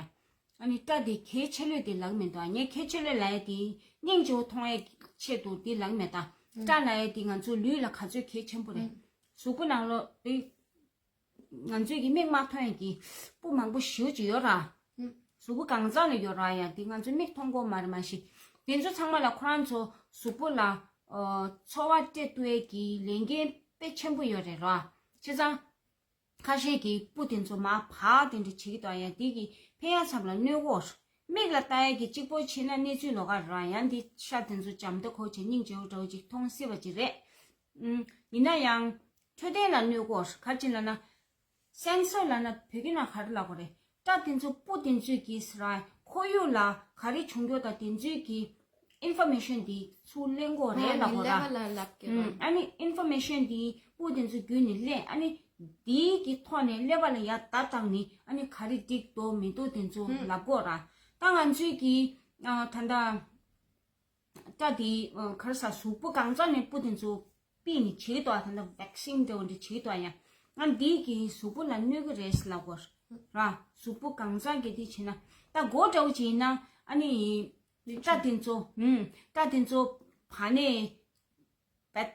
ཨ་ནི་སྐྲ་དེ་གལ་ཆེ་ལོས་དེ་ལབ་མི་འདུག་ངས་གལ་ཆེ་ལོས་ལབ་ཡ་དེ་སྙིང་རྗེ་བོ་མཐོང་ཡའི་ཆེད་དུ་དེ་ལབ་མེད་ད། སྐྲ་ལབ་ཡ་དེ་ང་ཚོའི་ལུས་ལ་ག་ཚོད་གལ་ཆེན་པོ་རེད། གཟུགས་པོ་ནང་ལོགས་དེ། ང་ཚོས་ཀྱི་མིག་མ་མཐོང་ཡང་གི་སྤུ་མང་པོ་ཞེ་པོ་ཅིག་ཡོད་ར། གཟུགས་པོ་གང་ཚང་ལ་ཡོད་ར་ཡང་དེ་ང་ཚོ་མིག་མཐོང་གོ་མ་རེད་མ་གཞི། དེ་ཚོ་ཚང་མ་ལ་ཁོ་རང་ཚོ་གཟུགས་པོ་ལ་ཨ་འཚོ་བ་སྤྲད་ཐུབ་ཡས་ཀྱི་ལས་འགན་དཔེ་ཆེན་པོ་ཡོད་རེད་ར། བྱས་ཙང་ཁ་ཤས་ཀྱི་སྤུ་དེ་ཚོ་མར་བག་དེ་འདྲ་བྱེད་ཀྱི་འདུག་ཡང་དེ་གི་ཕན་ཡ་ཚབ་ལ་གནོད་གོ། མིག་ལ་ལྟ་ཡས་ཀྱི་གཅིག་པོ་བྱས་ན་གནས་ཚུལ་ལོགས་ཀ་ར་ཡང་དེ་ཤ་དེ་ཚོ་འཇམ་ཏོག་གོ་བྱས་སྙིང་རྗེ་བོ་འདྲ་བོ་ཅིག་མཐོང་སྲིད་པ་ཅིག་རེད། ཨུམ། ཡིན་ན་ཡང་། འཕྲོད་བསྟེན་ལ་གནོད་གོ། ག་ཅི་ལབ་ན། སེན་སོར་ལབ་ན་བོད་སྐད་ནང་ག་རེ་ལབ་དགོས་རེད། སྐྲ་དེ་ཚོ་སྤུ་དེ་ཚོས་ཀྱིས་ར་ཁོར་ཡུག་ལ་ག་རེ་བྱུང་རྒྱུ་དང་དེ་ཚོའི་གི་information དེ་ཚུར་ལེན་གོ་རེད་ལབ་དགོས་ར། ལབ་ཀྱི་ར། ཨ་ནི་information དེ་སྤུ་དེ་ཚོ་བརྒྱུད་ནས་ལེན། ཨ་ནི་དེའི་གི་ཐོག་ནས་ཀླད་པ་ལ་ཡར་བརྡ་བཏང་ནས་ཨ་ནི་ག་རེ་འགྲིག་འདུག་མི་འདུག་དེ་ཚོ་ལབ་གོ་ར། ད་ང་ཚོའི་གི་ད་ལྟ། སྐྲ་དེ་ག་རེ་ཟ་གཟུགས་པོ་གང་ཚང་ནས་སྤུ་དེ་ཚོ་པིག་ནས་བྱེད་ཀྱི་འདུག་ཨ། ད་ལྟ་vaccine འདྲ་བོ་འདྲ་བྱེད་ཀྱི་འདུག་ཨ། ཡང་ང་འདིས་ཀྱི་གཟུགས་པོ་ལ་གནོད་ཀྱི་རེད་ལབ་དགོས་ར། གཟུགས་པོ་གང་ཚང་གི་དེ་བྱེད་ན་ད་མགོ་འདྲ་བོ་བྱེད་ན་ཨ་ནི་སྐྲ་དེ་ཚོ་ཧུམ་སྐྲ་དེ་ཚོ་བ་ནས་བད་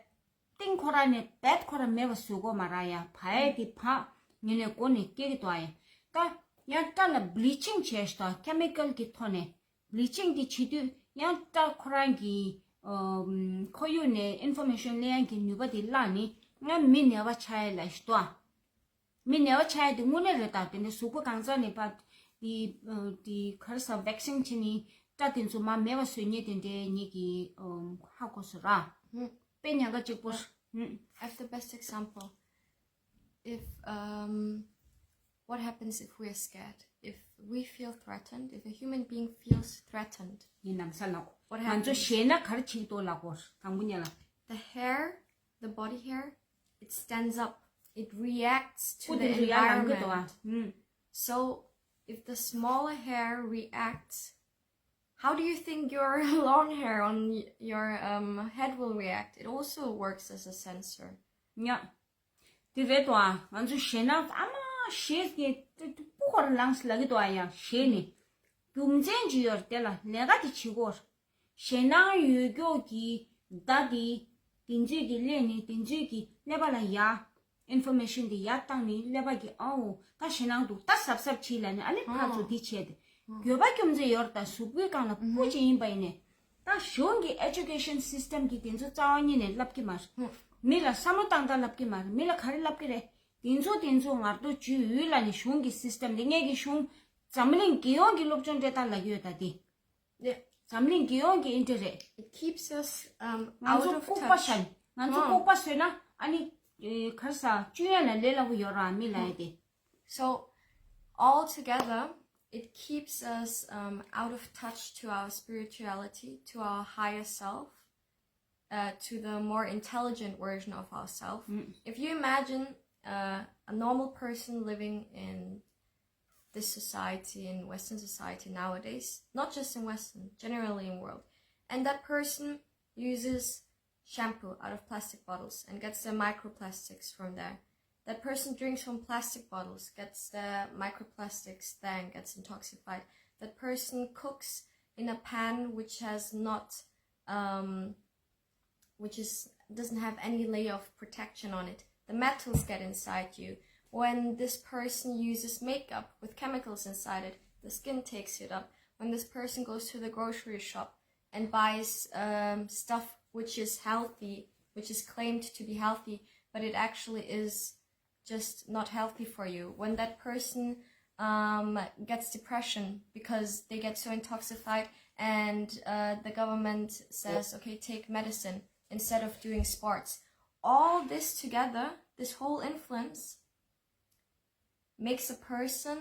ཏིང་ཁོ་ར་ནས་བད་ཁོ་ར་མེད་པ་བཟོ་དགོས་མ་ར་ཡ། བ་ཡ་དེ་བ་ངེད་ནས་མགོ་ནས་སྐྱེ་གི་འདུག་ཨ། ཡ་ད་ཡང་སྐྲ་ལ་bleaching བྱས་ཤག chemical གི་ཐོག་ནས། bleaching དེ་བྱེད་དུས་ཡང་སྐྲ་ཁོ་རང་གི་ཁོར་ཡུག་ནས་information ལེན་ཡག་གི་ནུས་པ་དེ་བརླག་ནས་ང་མི་ནད་པ་ཆགས་ཡ་ལ་ཞུ་དོ། མི་ནད་པ་ཆགས་ཡ་དེ་དངོས་གནས་རེད་ད། དེ་འདྲ་གཟུགས་པོ་གང་ཚང་ནད་པ་དེ་དེ་ག་རེ་ཟ་vaccine བྱས་ནས་སྐྲ་དེ་ཚོ་མར་མེད་པ་བཟོ་མཁན་དེ་འདྲའི་ཉིད་ཀྱི་ཧ་གོ་སོང་ར། དཔེ་ཉག་ག་གཅིག་པོ། I have the best example. If um, what happens if we are scared? If we feel threatened, if a human being feels threatened, ཡིན་ནམ་ས་ལགས། what ང་ཚོ་happens? ཞེད་སྣང་ག་རེ་བྱེད་དོ་ལགས་གོ་དང་པོ་ཉིད་ལ། The hair, the body hair, it stands up. It reacts to སྤུ་the དེ་ཚོ་ཡར་ལངས་གི་འདུག་ཨ། environment. ཧུམ། So, if the smaller hair reacts, how do you think your long hair on y- your um, head will react? It also works as a sensor. ཉ། དེ་རེད་དོ་ཨ། ང་ཚོ་ཞེད་སྣང་ཨ་མ་ཞེད་སྐྱེ་སྤུ་གོར་ལངས་ལ་གི་དོ་ཨ། ཡང་ཞེད་ནི་རྒྱུ་མཚན་ཅི་ཡོད་དེ་ལ་ལས་ཀ་དེ་བྱེད་དགོས། ཞེད་སྣང་ཡོད་མཁན་གྱི་བརྡ་དེ་དེ་ཚོས་ཀྱི་ལས་ནི་དེ་ཚོས་ཀྱི་ཀླད་པ་ལ་ཡ་information དེ་ཡར་བཏང་ནས་ཀླད་པ་གི་ཨའོ་ད་ཞེད་སྣང་འདུག་ད་གཟབ་གཟབ་བྱེད་ལབ་ནས་ཨ་ནི་ཕར་ཚུར་དེ་བྱས་ཏེ། འགྱོད་པ་རྒྱུ་མཚན་ཡོད་རེད་ད། གཟུགས་པོའི་སྒང་ལ་སྤུ་ཅིག་ཡིན་པ་ཡིན་ནས། ད་གཞུང་གི་education system གི་དེ་ཚོ་རྩ་བ་ཉིད་ནས་བསླབ་ཀྱི་མ་རེད། མི་ལ་བསམ་བློ་བཏང་སྟངས་བསླབ་ཀྱི་མ་རེད། མི་ལ་ག་རེ་བསླབ་ཀྱི་རེད། དེ་ཚོ་དེ་ཚོ་ངར་དོ་ཇུས་ཡོད་ལ་ནི་གཞུང་གི་system དེ་ངས་ཀྱི་གཞུང་འཛམ་གླིང་རྒྱལ་ཡོངས་ཀྱི་སློབ་སྦྱོང་སྤྲད་སྟངས་ལ་ཡོད་ད་དེ། འཛམ་གླིང་རྒྱལ་ཡོངས་ཀྱི་ཨིན་ཏྲེ་རེད། It keeps us um, ང་out ཚོ་of ལྐུགས་པ་touch. བཤད་ང་ཚོ་ལྐུགས་པ་བཟོས་ན་ཨ་ནི་ཨེ་ག་རེ་ཟ་བཅུ་ཡན་ལ་ལས་སླ་པོ་ཡོད་ར་མི་ལ་ཡ་དེ། So, all together, it keeps us um, out of touch to our spirituality, to our higher self, uh, to the more intelligent version of ourself. If you imagine uh, a normal person living in this society, in Western society nowadays, not just in Western, generally in world, and that person uses shampoo out of plastic bottles and gets the microplastics from there. That person drinks from plastic bottles, gets the microplastics there and gets intoxicated. That person cooks in a pan which has not, um, which is doesn't have any layer of protection on it. The metals get inside you. When this person uses makeup with chemicals inside it, the skin takes it up. When this person goes to the grocery shop and buys um, stuff which is healthy, which is claimed to be healthy, but it actually is just not healthy for you. When that person um, gets depression because they get so intoxicated and uh, the government says, okay, take medicine instead of doing sports. All this together, this whole influence makes a person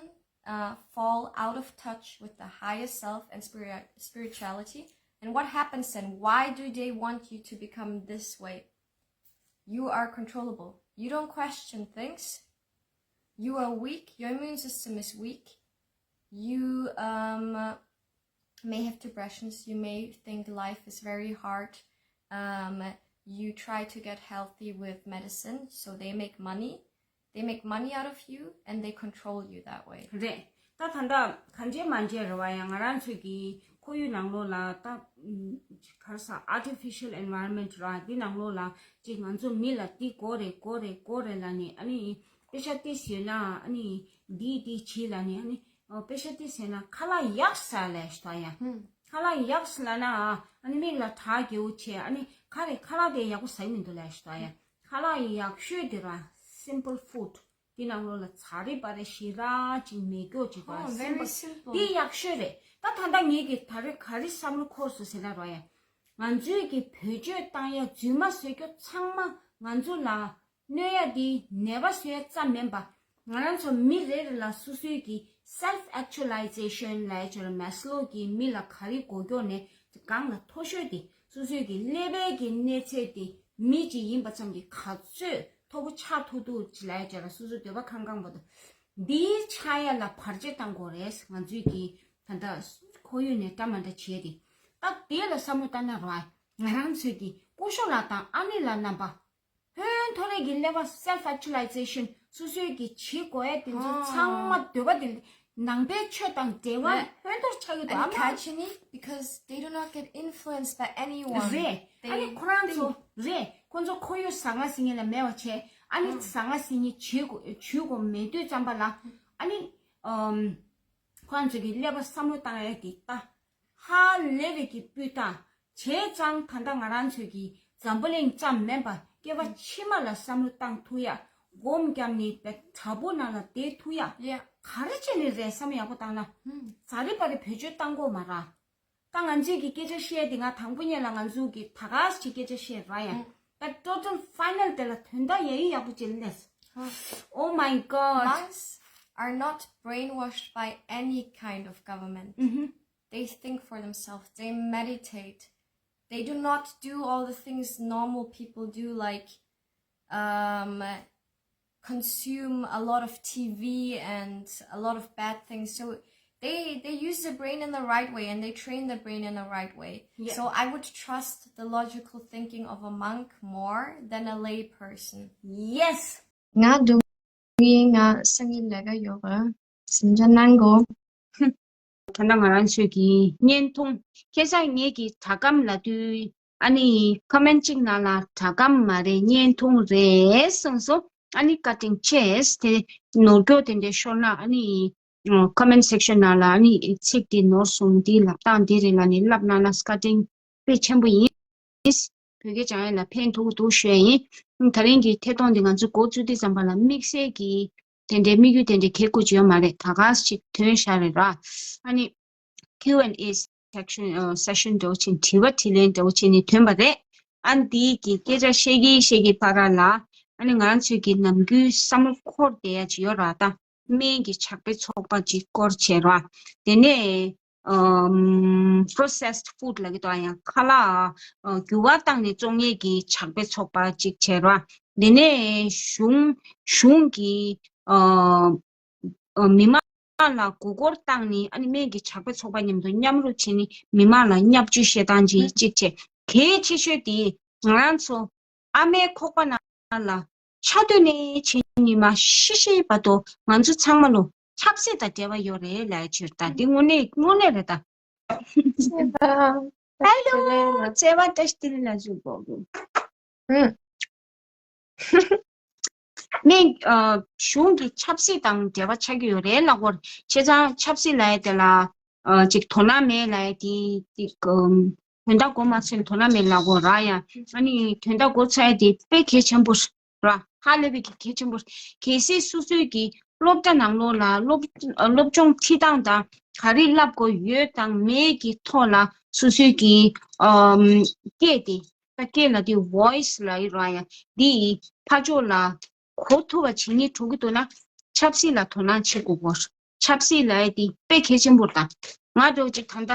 uh, fall out of touch with the higher self and spirit- spirituality. And what happens then? Why do they want you to become this way? You are controllable. You don't question things. You are weak. Your immune system is weak. You um, may have depressions. You may think life is very hard. Um, you try to get healthy with medicine, so they make money. They make money out of you and they control you that way. རེད། ད་ད་ལྟ་གང་བྱས་མ་བྱས་རེད་བ། ཡང་ང་རང་ཚོའི་གི་ཁོར་ཡུག་ནང་ལོགས་ལ་ད་ཨམ་ག་རེ་ཟ། artificial environment ར། འདི་ནང་ལོགས་ལ་ཅིག་ང་ཚོ་མི་ལ་འདི་དགོས་རེད་དགོས་རེད་དགོས་རེད་ལབ་ནས། ཨ་ནི་པེ་ཤ་ཏི་ཟོས་ན་ཨ་ནི་འདི་འདི་བྱེད་ལབ་ནས། ཨ་ནི་ཨོ་པེ་ཤ་ཏི་ཟོས་ན་ཁ་ལག་ཡག་ཟ་ལབ་ཤི་ད་ཡ། ཧུམ། ཁ་ལག་ཡག་ཟ་ལབ་ན་ཨ་ནི་མིག་ལ་གྲ་རྒྱས་པོ་བྱས། ཨ་ནི་ག་རེ་ཁ་ལག་དེ་ཡག་པོ་ཟ་གི་མི་འདུག་ལབ་ཤི་ད་ཡ། ཁ་ལག་ཡག་ཤོས་དེ་ར་simple food། དེ་ནང་ལོགས་ལ་ཛ་རི་པ་རི་ཞེ་དྲག་ཅིག་མེད་མཁན་ཅིག་ར། Oh, very simple. Simple. དེ་ཡག་ཤོས་རེད། ད་ད་ལྟ་ངེད་ཀྱིས་ད་རེས་ག་རེ་བསམ་བློ་འཁོར་སོང་ཟེར་ན་ར་ཡ། ང་ཚོའི་གི་བེད་སྤྱོད་བཏང་ཡ་རྫུན་མ་བཟོ་རྒྱུ་ཚང་མ་ང་ཚོ་ལ་གནོད་ཡ་དེ་ནད་པ་བཟོ་ཡ་ཙམ་མིན་པ། ང་རང་ཚོ་མི་རེ་རེ་ལ་སོ་སོའི་གི་self actualization ལབ་ཡ་ཅིག་ར། མེ་སི་ལོ་གི་མི་ལ་ག་རེ་དགོས་ཀྱོག་ནས་གང་ལ་མཐོ་ཤོས་དེ། སོ་སོའི་གི་ཀླད་པའི་གི་གནས་ཚད་དེ་མི་ཅིག་ཡིན་པ་ཙམ་གྱིས་ག་ཚོད་མཐོ་པོ་ཆགས་ཐུབ་ཐུབ་ཅིག་ལབ་ཡ་ཅིག་ར། སོ་སོའི་འདོད་པ་ཁེངས་ཁེངས་པོ་དང་། འདིའི་ཆགས་ཡ་ལ་བར་ཆད་གཏང་དགོས་རེད། ང་ཚོའི་གི་ད་ལྟ་ཁོར་ཡུག་ནས་འདྲ་མ་འདྲ་བྱས་ཏེ། ད་དེ་ལ་བསམ་བློ་བཏང་ན་ར། ང་རང་ཚོའི་གི་སྐུ་ཞབས་ལགས་དང་ཨ་ནེ་ལགས་རྣམ་པ། ཧོན་ཐོར་རེ་གི་ཀླད་པ་self actualization སོ་སོའི་གི་བྱེད་དགོས་ཡ་དེ་ཚོ་ཚང་མ་འདོད་པ་དེ་ནང་པའི་ཆོས་དང་འབྲེལ་བ་ཧོན་ཐོར་ཆགས་ཡོད་དོ། ཨ་མ། Catching it because they do not get influenced by anyone. རེད། ཨ་ནི་ཁོ་རང་ཚོ་རེད། ཁོ་ཚོ་ཁོར་ཡུག་ཟང་ངེ་ཟིང་ངེ་ལ་མེད་པ་བྱས། ཨ་ནི་ཟང་ངེ་ཟིང་ངེ་བྱེད་དགོས་བྱེད་དགོས་མེད་དུས་ཙམ་པ་ལ། ཨ་ནི་ཨམ། ཁོ་རང་ཚོ་གི་ཀླད་པ་བསམ་བློ་བཏང་ཡ་དེ་ལྟ། ཧ་ལས་པའི་གི་སྤུས་དག་བྱས་ཙང་ད་ལྟ་ང་རང་ཚོའི་གི་འཛམ་བུ་གླིང་ཙམ་མིན་པ་སྐྱེ་བ་ཕྱི་མ་ལ་བསམ་བློ་བཏང་ཐུབ་ཡ། སྒོམ་བརྒྱབ་ནས་བྲག་ཕུག་ནང་ལ་བསྡད་ཐུབ་ཡ། ཡ། ག་རེ་བྱས་ནས་རེད། བསམ་ཡག་པོ་བཏང་ན། ཧུམ། ཛ་རི་པ་རི་བེད་སྤྱོད་བཏང་དགོས་མ་ར། ད་ང་ཚོས་ཀྱི་སྐད་ཆ་བཤད་དེ་ང་དང་པོ་ཉིད་ལ་ང་ཚོ་གི་ད་ག་ཞིག་སྐད་ཆ་བཤད་ར་ཡ། ཧུམ། ད་total final དེ་ལ་དོན་དག་ཡ་ཡི་ཡག་པོ་ཅིག་ལས། ཧ། Oh my God. Monks are not brainwashed by any kind of government. ཨུ་ཧུམ། They think for themselves. They meditate. They do not do all the things normal people do, like um, consume a lot of T V and a lot of bad things. So they they use the brain in the right way and they train the brain in the right way. Yeah. So I would trust the logical thinking of a monk more than a lay person. Yes. ང་འགྲོ་ཡིན། ང་སང་ཉིན་ལས་ཀ་ཡོད་པ། གཟིམ་འཇག་གནང་གོ། ད་ལྟ་ང་རང་ཚོས་ཀྱི་བརྙན་ཐུང་ཁ་སང་ངེད་ཀྱི་དྲ་སྒམ་ལབ་དུས། ཨ་ནི་ཁོ་མེན་ཊི་གཅིག་ནང་ལ་དྲ་སྒམ་མ་རེད། བརྙན་ཐུང་རེད་གསུངས་སོང་། ཨ་ནི་བཀའ་དྲིན་ཆེ། དེ་ནོར་སྐྱོ་དེ་འདྲའི་ཤོར་ན། ཨ་ནི་ཁོ་མེན་ཊི་སེག་ཤན་ནང་ལ་ཨ་ནི་ཚིག་དེ་ནོར་སོང་། དེའི་ལབ་སྟངས་དེ་རེད་ལབ་ནས་ལབ་གནང་ན་བཀའ་དྲིན་དཔེ་ཆེན་པོ་ཡིན། བོད་སྐད་སྦྱང་ཡ་ལ་ཕན་ཐོགས་འདུག་ཞུ་ཡ་ཡིན། ད་རིང་གི་ཐད་གཏོང་འདི་ང་ཚོ་འགོ་བཙུགས་དུས་ཙམ་པ་ལ་དམིགས་བསལ་གྱི་དེ་འདྲའི་དམིགས་ཡུལ་དེ་འདྲའི་གལ་དགོས་ཀྱི་ཡོད་མ་རེད། ད་ག་ཞིག་ཐོན་ཤག་རེད་ར། ཨ་ནི་Q and A section ཨ་session འདྲ་བོ་ཅིག་དྲི་བ་དྲིས་ལན་འདྲ་བོ་བྱས་ནས་ཐོན་པ་རེད། ཨ་ནི་འདིའི་གི་སྐད་ཆ་བཤད་ཀྱི་བཤད་ཀྱི་བར་ལ། ཨ་ནི་ང་རང་ཚོའི་གི་ནམ་རྒྱུན་བསམ་བློ་འཁོར་བསྡད་ཡ་ཅིག་ཡོད་ར། ད་སྨན་གྱི་ཇག་པའི་ཚོགས་པ་ཅིག་སྐོར་བྱས་ར། དེ་ནས་ཨམ་processed food ལབ་ཀྱི་འདུག་ཡང་ཁ་ལག་ཨ་འགྱུར་བ་བཏང་ནས་བཙོང་མཁན་གྱི་ཇག་པའི་ཚོགས་པ་ཅིག་བྱས་ར། དེ་ནས་གཞུང་གཞུང་གི་ཨ་ཨ་མི་མང་ལ་མགོ་སྐོར་བཏང་ནས། ཨ་ནི་སྨན་གྱི་ཇག་པའི་ཚོགས་པ་མཉམ་དུ་མཉམ་རུབ་བྱས་ནས་མི་མང་ལ་བརྙས་བཅོས་བཤད་སྟངས་ཅིག་ཅིག་བྱས། གལ་ཆེ་ཤོས་དེ་ང་རང་ཚོ་ཨ་མའི་ཁོག་པ་ནང་ལ་ཆགས་དུས་ནས་བྱས་ཉི་མ་ཤི་ཤི་བར་དུ་ང་ཚོ་ཚང་མ་ལོ་ཆབ་སྲིད་དང་འབྲེལ་བ་ཡོད་རེད་ལབ་ཡ་ཅིག་ཡོད་རེད། ད་འདི་དངོས་གནས་དངོས་གནས་རེད་ད། ཧེ་ལོ། བརྩེ་བ་བཀྲ་ཤིས་བདེ་ལེགས་ལ་བཞུགས་གོ། ཨུ། ནས་ཨ་གཞུང་གི་ཆབ་སྲིད་དང་འབྲེལ་བ་ཆགས་ཀྱི་ཡོད་རེད་ལབ་ཀྱི་ཡོད་རེད། བྱས་ཙང་ཆབ་སྲིད་ལབ་ཡ་དེ་ལ་ཨ་ཅིག་དོ་སྣང་མེད་ལབ་ཡ་དེ་ཅིག་ཨམ་དོན་དག་གོ་མ་ཚོད་དོ་སྣང་མེད་ལབ་ཀྱི་ཡོད་ར་ཡ། ཨ་ནི་དོན་དག་གོ་ཚར་ཡ་དེ་དཔེ་གལ་ཆེན་པོ་ར། ཧ་ལས་པའི་གི་གལ་ཆེན་པོ། གལ་སྲིད་སོ་སོའི་གི་སློབ་གྲྭ་ནང་ལོགས་ལ་སློབ་སློབ་སྦྱོང་ཁྲིད་སྟངས་དང་ག་རེ་བསླབ་དགོས་ཡོད་དང་མེད་ཀྱི་ཐོག་ལ་སོ་སོའི་གི་ཨམ་སྐད་དེ། ད་སྐད་ལ་དེ་voice ལབ་ཡོད་ར་ཡ། འདི་ཕར་ཕྱོགས་ལ་གོ་ཐུབ་པ་བྱེད་སྙིང་བྲོ་གི་འདུག་ན། ཆབ་སྲིད་ལ་དོ་སྣང་བྱེད་དགོས་པ། ཆབ་སྲིད་ལབ་ཡ་དེ་དཔེ་གལ་ཆེན་པོ་རེད་ད། ང་འདྲ་བོ་ཅིག་ད་ལྟ་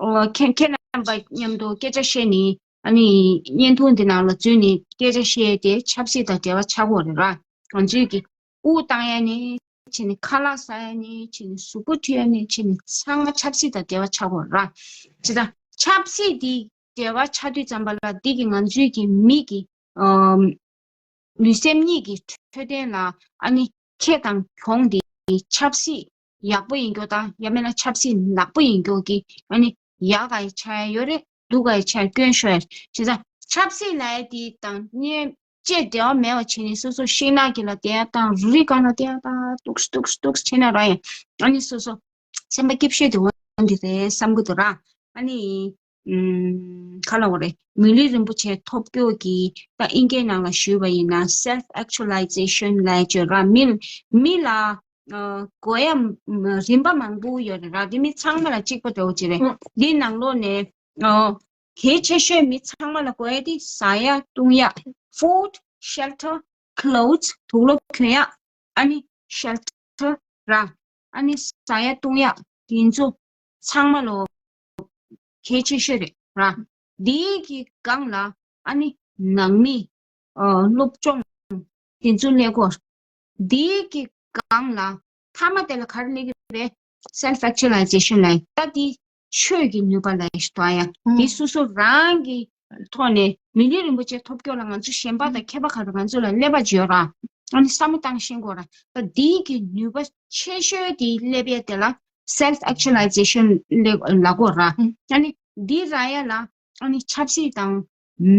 ཨོ་ཁྱེད་ཁྱེད་རྣམ་པ་མཉམ་དུ་སྐད་ཆ་བཤད་ནས་ཨ་ནི་བརྙན་ཐུང་འདི་ནང་ལ་འཛུལ་ནས་སྐད་ཆ་བཤད་དེ་ཆབ་སྲིད་དང་འབྲེལ་བ་ཆགས་ཀྱི་ཡོད་རེད་ར། ང་ཚོའི་གི་དབུགས་བཏང་ཡ་ནས་བྱས་ནས་ཁ་ལག་ཟ་ཡ་ནས་བྱས་ནས་གཟུགས་པོ་འཁྲུད་ཡ་ནས་བྱས་ནས་ཚང་མ་ཆབ་སྲིད་དང་འབྲེལ་བ་ཆགས་ཀྱི་ཡོད་རེད་ར། བྱས་ཙང་ཆབ་སྲིད་འདི་འབྲེལ་བ་ཆགས་དུས་ཙམ་པ་ལ་འདི་གི་ང་ཚོའི་གི་མི་གི་ཨམ། ལུས་སེམས་གཉིས་ཀྱི་འཕྲོད་བསྟེན་ལ་ཨ་ནི་ཁེ་དང་གྱོང་དེ་ཆབ་སྲིད་ཡག་པོ་ཡིན་རྒྱུ་དང་ཡང་མིན་ན་ཆབ་སྲིད་ནག་པོ་ཡིན་རྒྱུ་གི་ཨ་ནི་ཡག་ག་ཡི་ཆ་ཡ་ཡོད་རེད། སྡུག་ག་ཡི་ཆ་ཡ་སྐྱོན་ཤོར་ཡ་རེད། བྱས་ཙང་ཆབ་སྲིད་ལབ་ཡ་དེ་དང་གནས་བཅས་འབྲེལ་བ་མེད་པ་བྱས་ནས་སོ་སོ་ཤིང་ནགས་དཀྱིལ་ལ་བསྡད་ཡ་དང་རུ་རིགས་སྒང་ལ་བསྡད་ཡ་དང་ཏོག་ཙམ་ཏོག་ཙམ་ཏོག་ཙམ་བྱས་ན་རང་ཡང་ཨ་ནི་སོ་སོ་སེམས་པ་སྐྱིད་ཤོས་དེ་འོ་འདི་རེད་བསམ་གི་འདུག་ར། ཨ་ནི། ཨུམ། ག་ལབ་དགོས་རེད། མི་ལུས་རིན་པོ་ཆེ་ཐོབ་རྒྱུ་གི་ད་ཨིན་སྐད་ནང་ལ་ཞུས་པ་ཡིན་ན་self actualization ལབ་ཡ་ཅིག་ཡོད་ར། མི་མི་ལ་ཨ་དགོས་ཡ་མ་རིམ་པ་མང་པོ་ཡོད་རེད་ར། འདི་མི་ཚང་མ་ལ་གཅིག་པ་འདྲ་བོ་ཅིག་རེད། ཨང་། འདི་ནང་ལོགས་ནས་ཨ་གལ་ཆེ་ཤོས་མི་ཚང་མ་ལ་དགོས་ཡ་དེ་ཟ་ཡ་བཏུང་ཡ། food, shelter, clothes དུག་ལོག་གྱོན་ཡ། ཨ་ནི་shelter ར། ཨ་ནི་ཟ་ཡ་བཏུང་ཡ་དེ་ཚོ་ཚང་མ་ལོ་གལ་ཆེ་ཤོས་རེད་ར། འདིའི་གི་སྒང་ལ་ཨ་ནི་ནང་མི་ཨ་སློབ་སྦྱོང་དེ་ཚོ་སླེབས་དགོས། འདིའི་གི་སྒང་ལ་མཐའ་མ་དེ་ལ་ག་རེ་སླེབས་ཀྱི་རེད། self actualization ལབ་ཡ་ད་འདི་ཆོས་ཀྱི་ནུས་པ་ལབ་ཡ་ཞིག་འདུག་ཨ་ཡ། འདི་སོ་སོ་རང་གི་ཐོག་ནས་མི་ལུས་རིན་པོ་ཆེ་ཐོབ་རྒྱུ་ལ་ང་ཚོ་གཞན་པ་དང་ཁྱད་པར་ག་རེ་ང་ཚོ་ལ་ཀླད་པ་ཅིག་ཡོད་ར། ཨ་ནི་བསམ་བློ་བཏང་ཤེས་དགོས་ར། ད་འདིའི་གི་ནུས་པ་ཆེ་ཤོས་དེ་སླེབས་ཡ་དེ་ལ་self actualization ལབ་དགོས་ར། ཨ་ནི་འདི་རག་ཡ་ལ་ཨ་ནི་ཆབ་སྲིད་དང་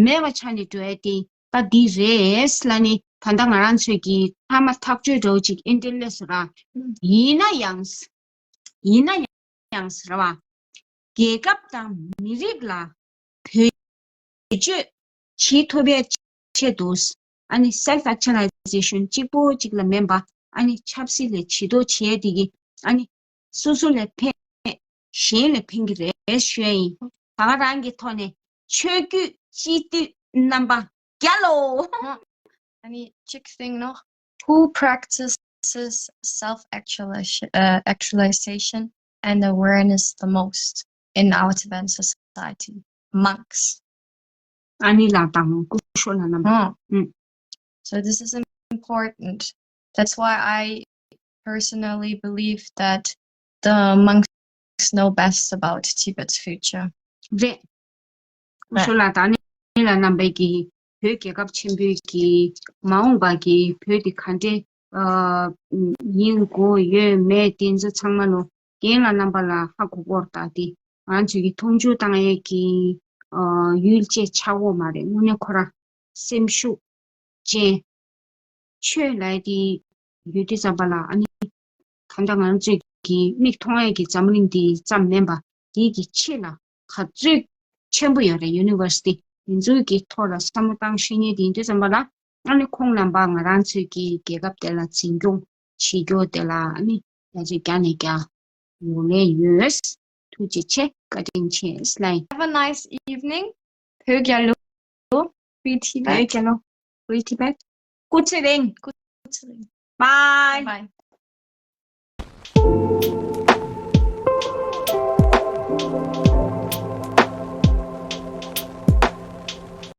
མེད་པ་ཆགས་ནས་འགྲོ་ཡ་དེ་ད་འདི་རེད་ལབ་ནི་ད་ལྟ་ང་རང་ཚོས་ཀྱི་མཐའ་མ་ཐག་གཅོད་འདྲ་བོ་ཅིག་ཨེ་འདྲ་སླེབས་སོང་ར། ཡིན་ན་ཡང་། ཡིན་ན་ཡང་ཟེར་བ། རྒྱལ་ཁབ་དང་མི་རིགས་ལ་བེད་སྤྱོད་བྱེད་ཐུབ་པའི་ཆེད་དུ། ཨ་ནི་self actualization གཅིག་པོ་གཅིག་ལ་མིན་པ། ཨ་ནི་ཆབ་སྲིད་ལ་བྱེད་དོ་བྱས་དེ་གི། ཨ་ནི་སོ་སོ་ལ་ཕན། གཞན་ལ་ཕན་གྱི་རེད་ཞུ་ཡ་ཡིན། ད་ག་རང་གི་ཐོག་ནས་ཆོས་བརྒྱུད་སྤྱི་འཐུས་རྣམ་པ་རྒྱལ་ལོ། ཨ་ནི་གཅིག་thing ནོ། Who practices self-actualization uh, actualization and awareness the most in our Tibetan society? Monks. ཨ་ནི་ལགས་དང་སྐུ་ཞབས་ལགས་རྣམ་པ། ཨང་། ཨུམ། So this is important. That's why I personally believe that the monks know best about Tibet's future. རེད། སྐུ་ཞབས་ལགས་དང་ཨ་ནི་ལགས་རྣམ་པས་ཀྱི་བོད་རྒྱལ་ཁབ་ཆེན་པོའི་གི་མ་འོངས་པ་གི་བོད་འདི་ག་འདྲས་ཨ་ཡིན་དགོས་ཡོད་མེད་དེ་ཚོ་ཚང་མ་ལོ་རྒན་ལགས་རྣམ་པ་ལ་ཧ་གོ་གོ་ར། ད་དེ་ང་ཚོས་ཀྱི་མཐོང་ཆུང་བཏང་ཡས་ཀྱི་ཨ་ཡུལ་ཅིག་ཆགས་ཡོད་མ་རེད། དངོས་གནས་ཁོ་རང་སེམས་ཤུགས་ཅན། ཆོས་ལབ་ཡ་དེ་ཡོད་དུས་ཙམ་པ་ལ་ཨ་ནི་གང་ལྟར་ང་ཚོས་ཀྱི་མིག་མཐོང་ཡས་ཀྱི་འཛམ་གླིང་འདི་ཙམ་མིན་པ། དེའི་གི་ཕྱི་ལ་ག་ཚོད་ཆེན་པོ་ཡོད་རེད། ཡུ་ནི་ཝར་སི་ཊི་དེ་ཚོའི་གི་ཐོག་ལ་བསམ་བློ་བཏང་ཤེས་མཁན་དེ་ཡིན་དུས་ཙམ་པ་ལ་ཨ་ནི་ཁོང་རྣམ་པ་ང་རང་ཚོའི་གི་རྒྱལ་ཁབ་དེ་ལ་འཛིན་སྐྱོང་བྱེད་རྒྱུ་དེ་ལ་ཨ་ནི་ང་ཚོས་རྒྱ་ནས་རྒྱ་ངོས་ལེན་ཡོད། ཐུགས་རྗེ་ཆེ། བཀའ་དྲིན་ཆེ་ལགས། Have a nice evening. བོད་རྒྱལ་ལོ། Free Tibet. བོད་རྒྱལ་ལོ། Free Tibet. སྐུ་ཚེ་རིང་། སྐུ་ཚེ་རིང་། Bye. Bye.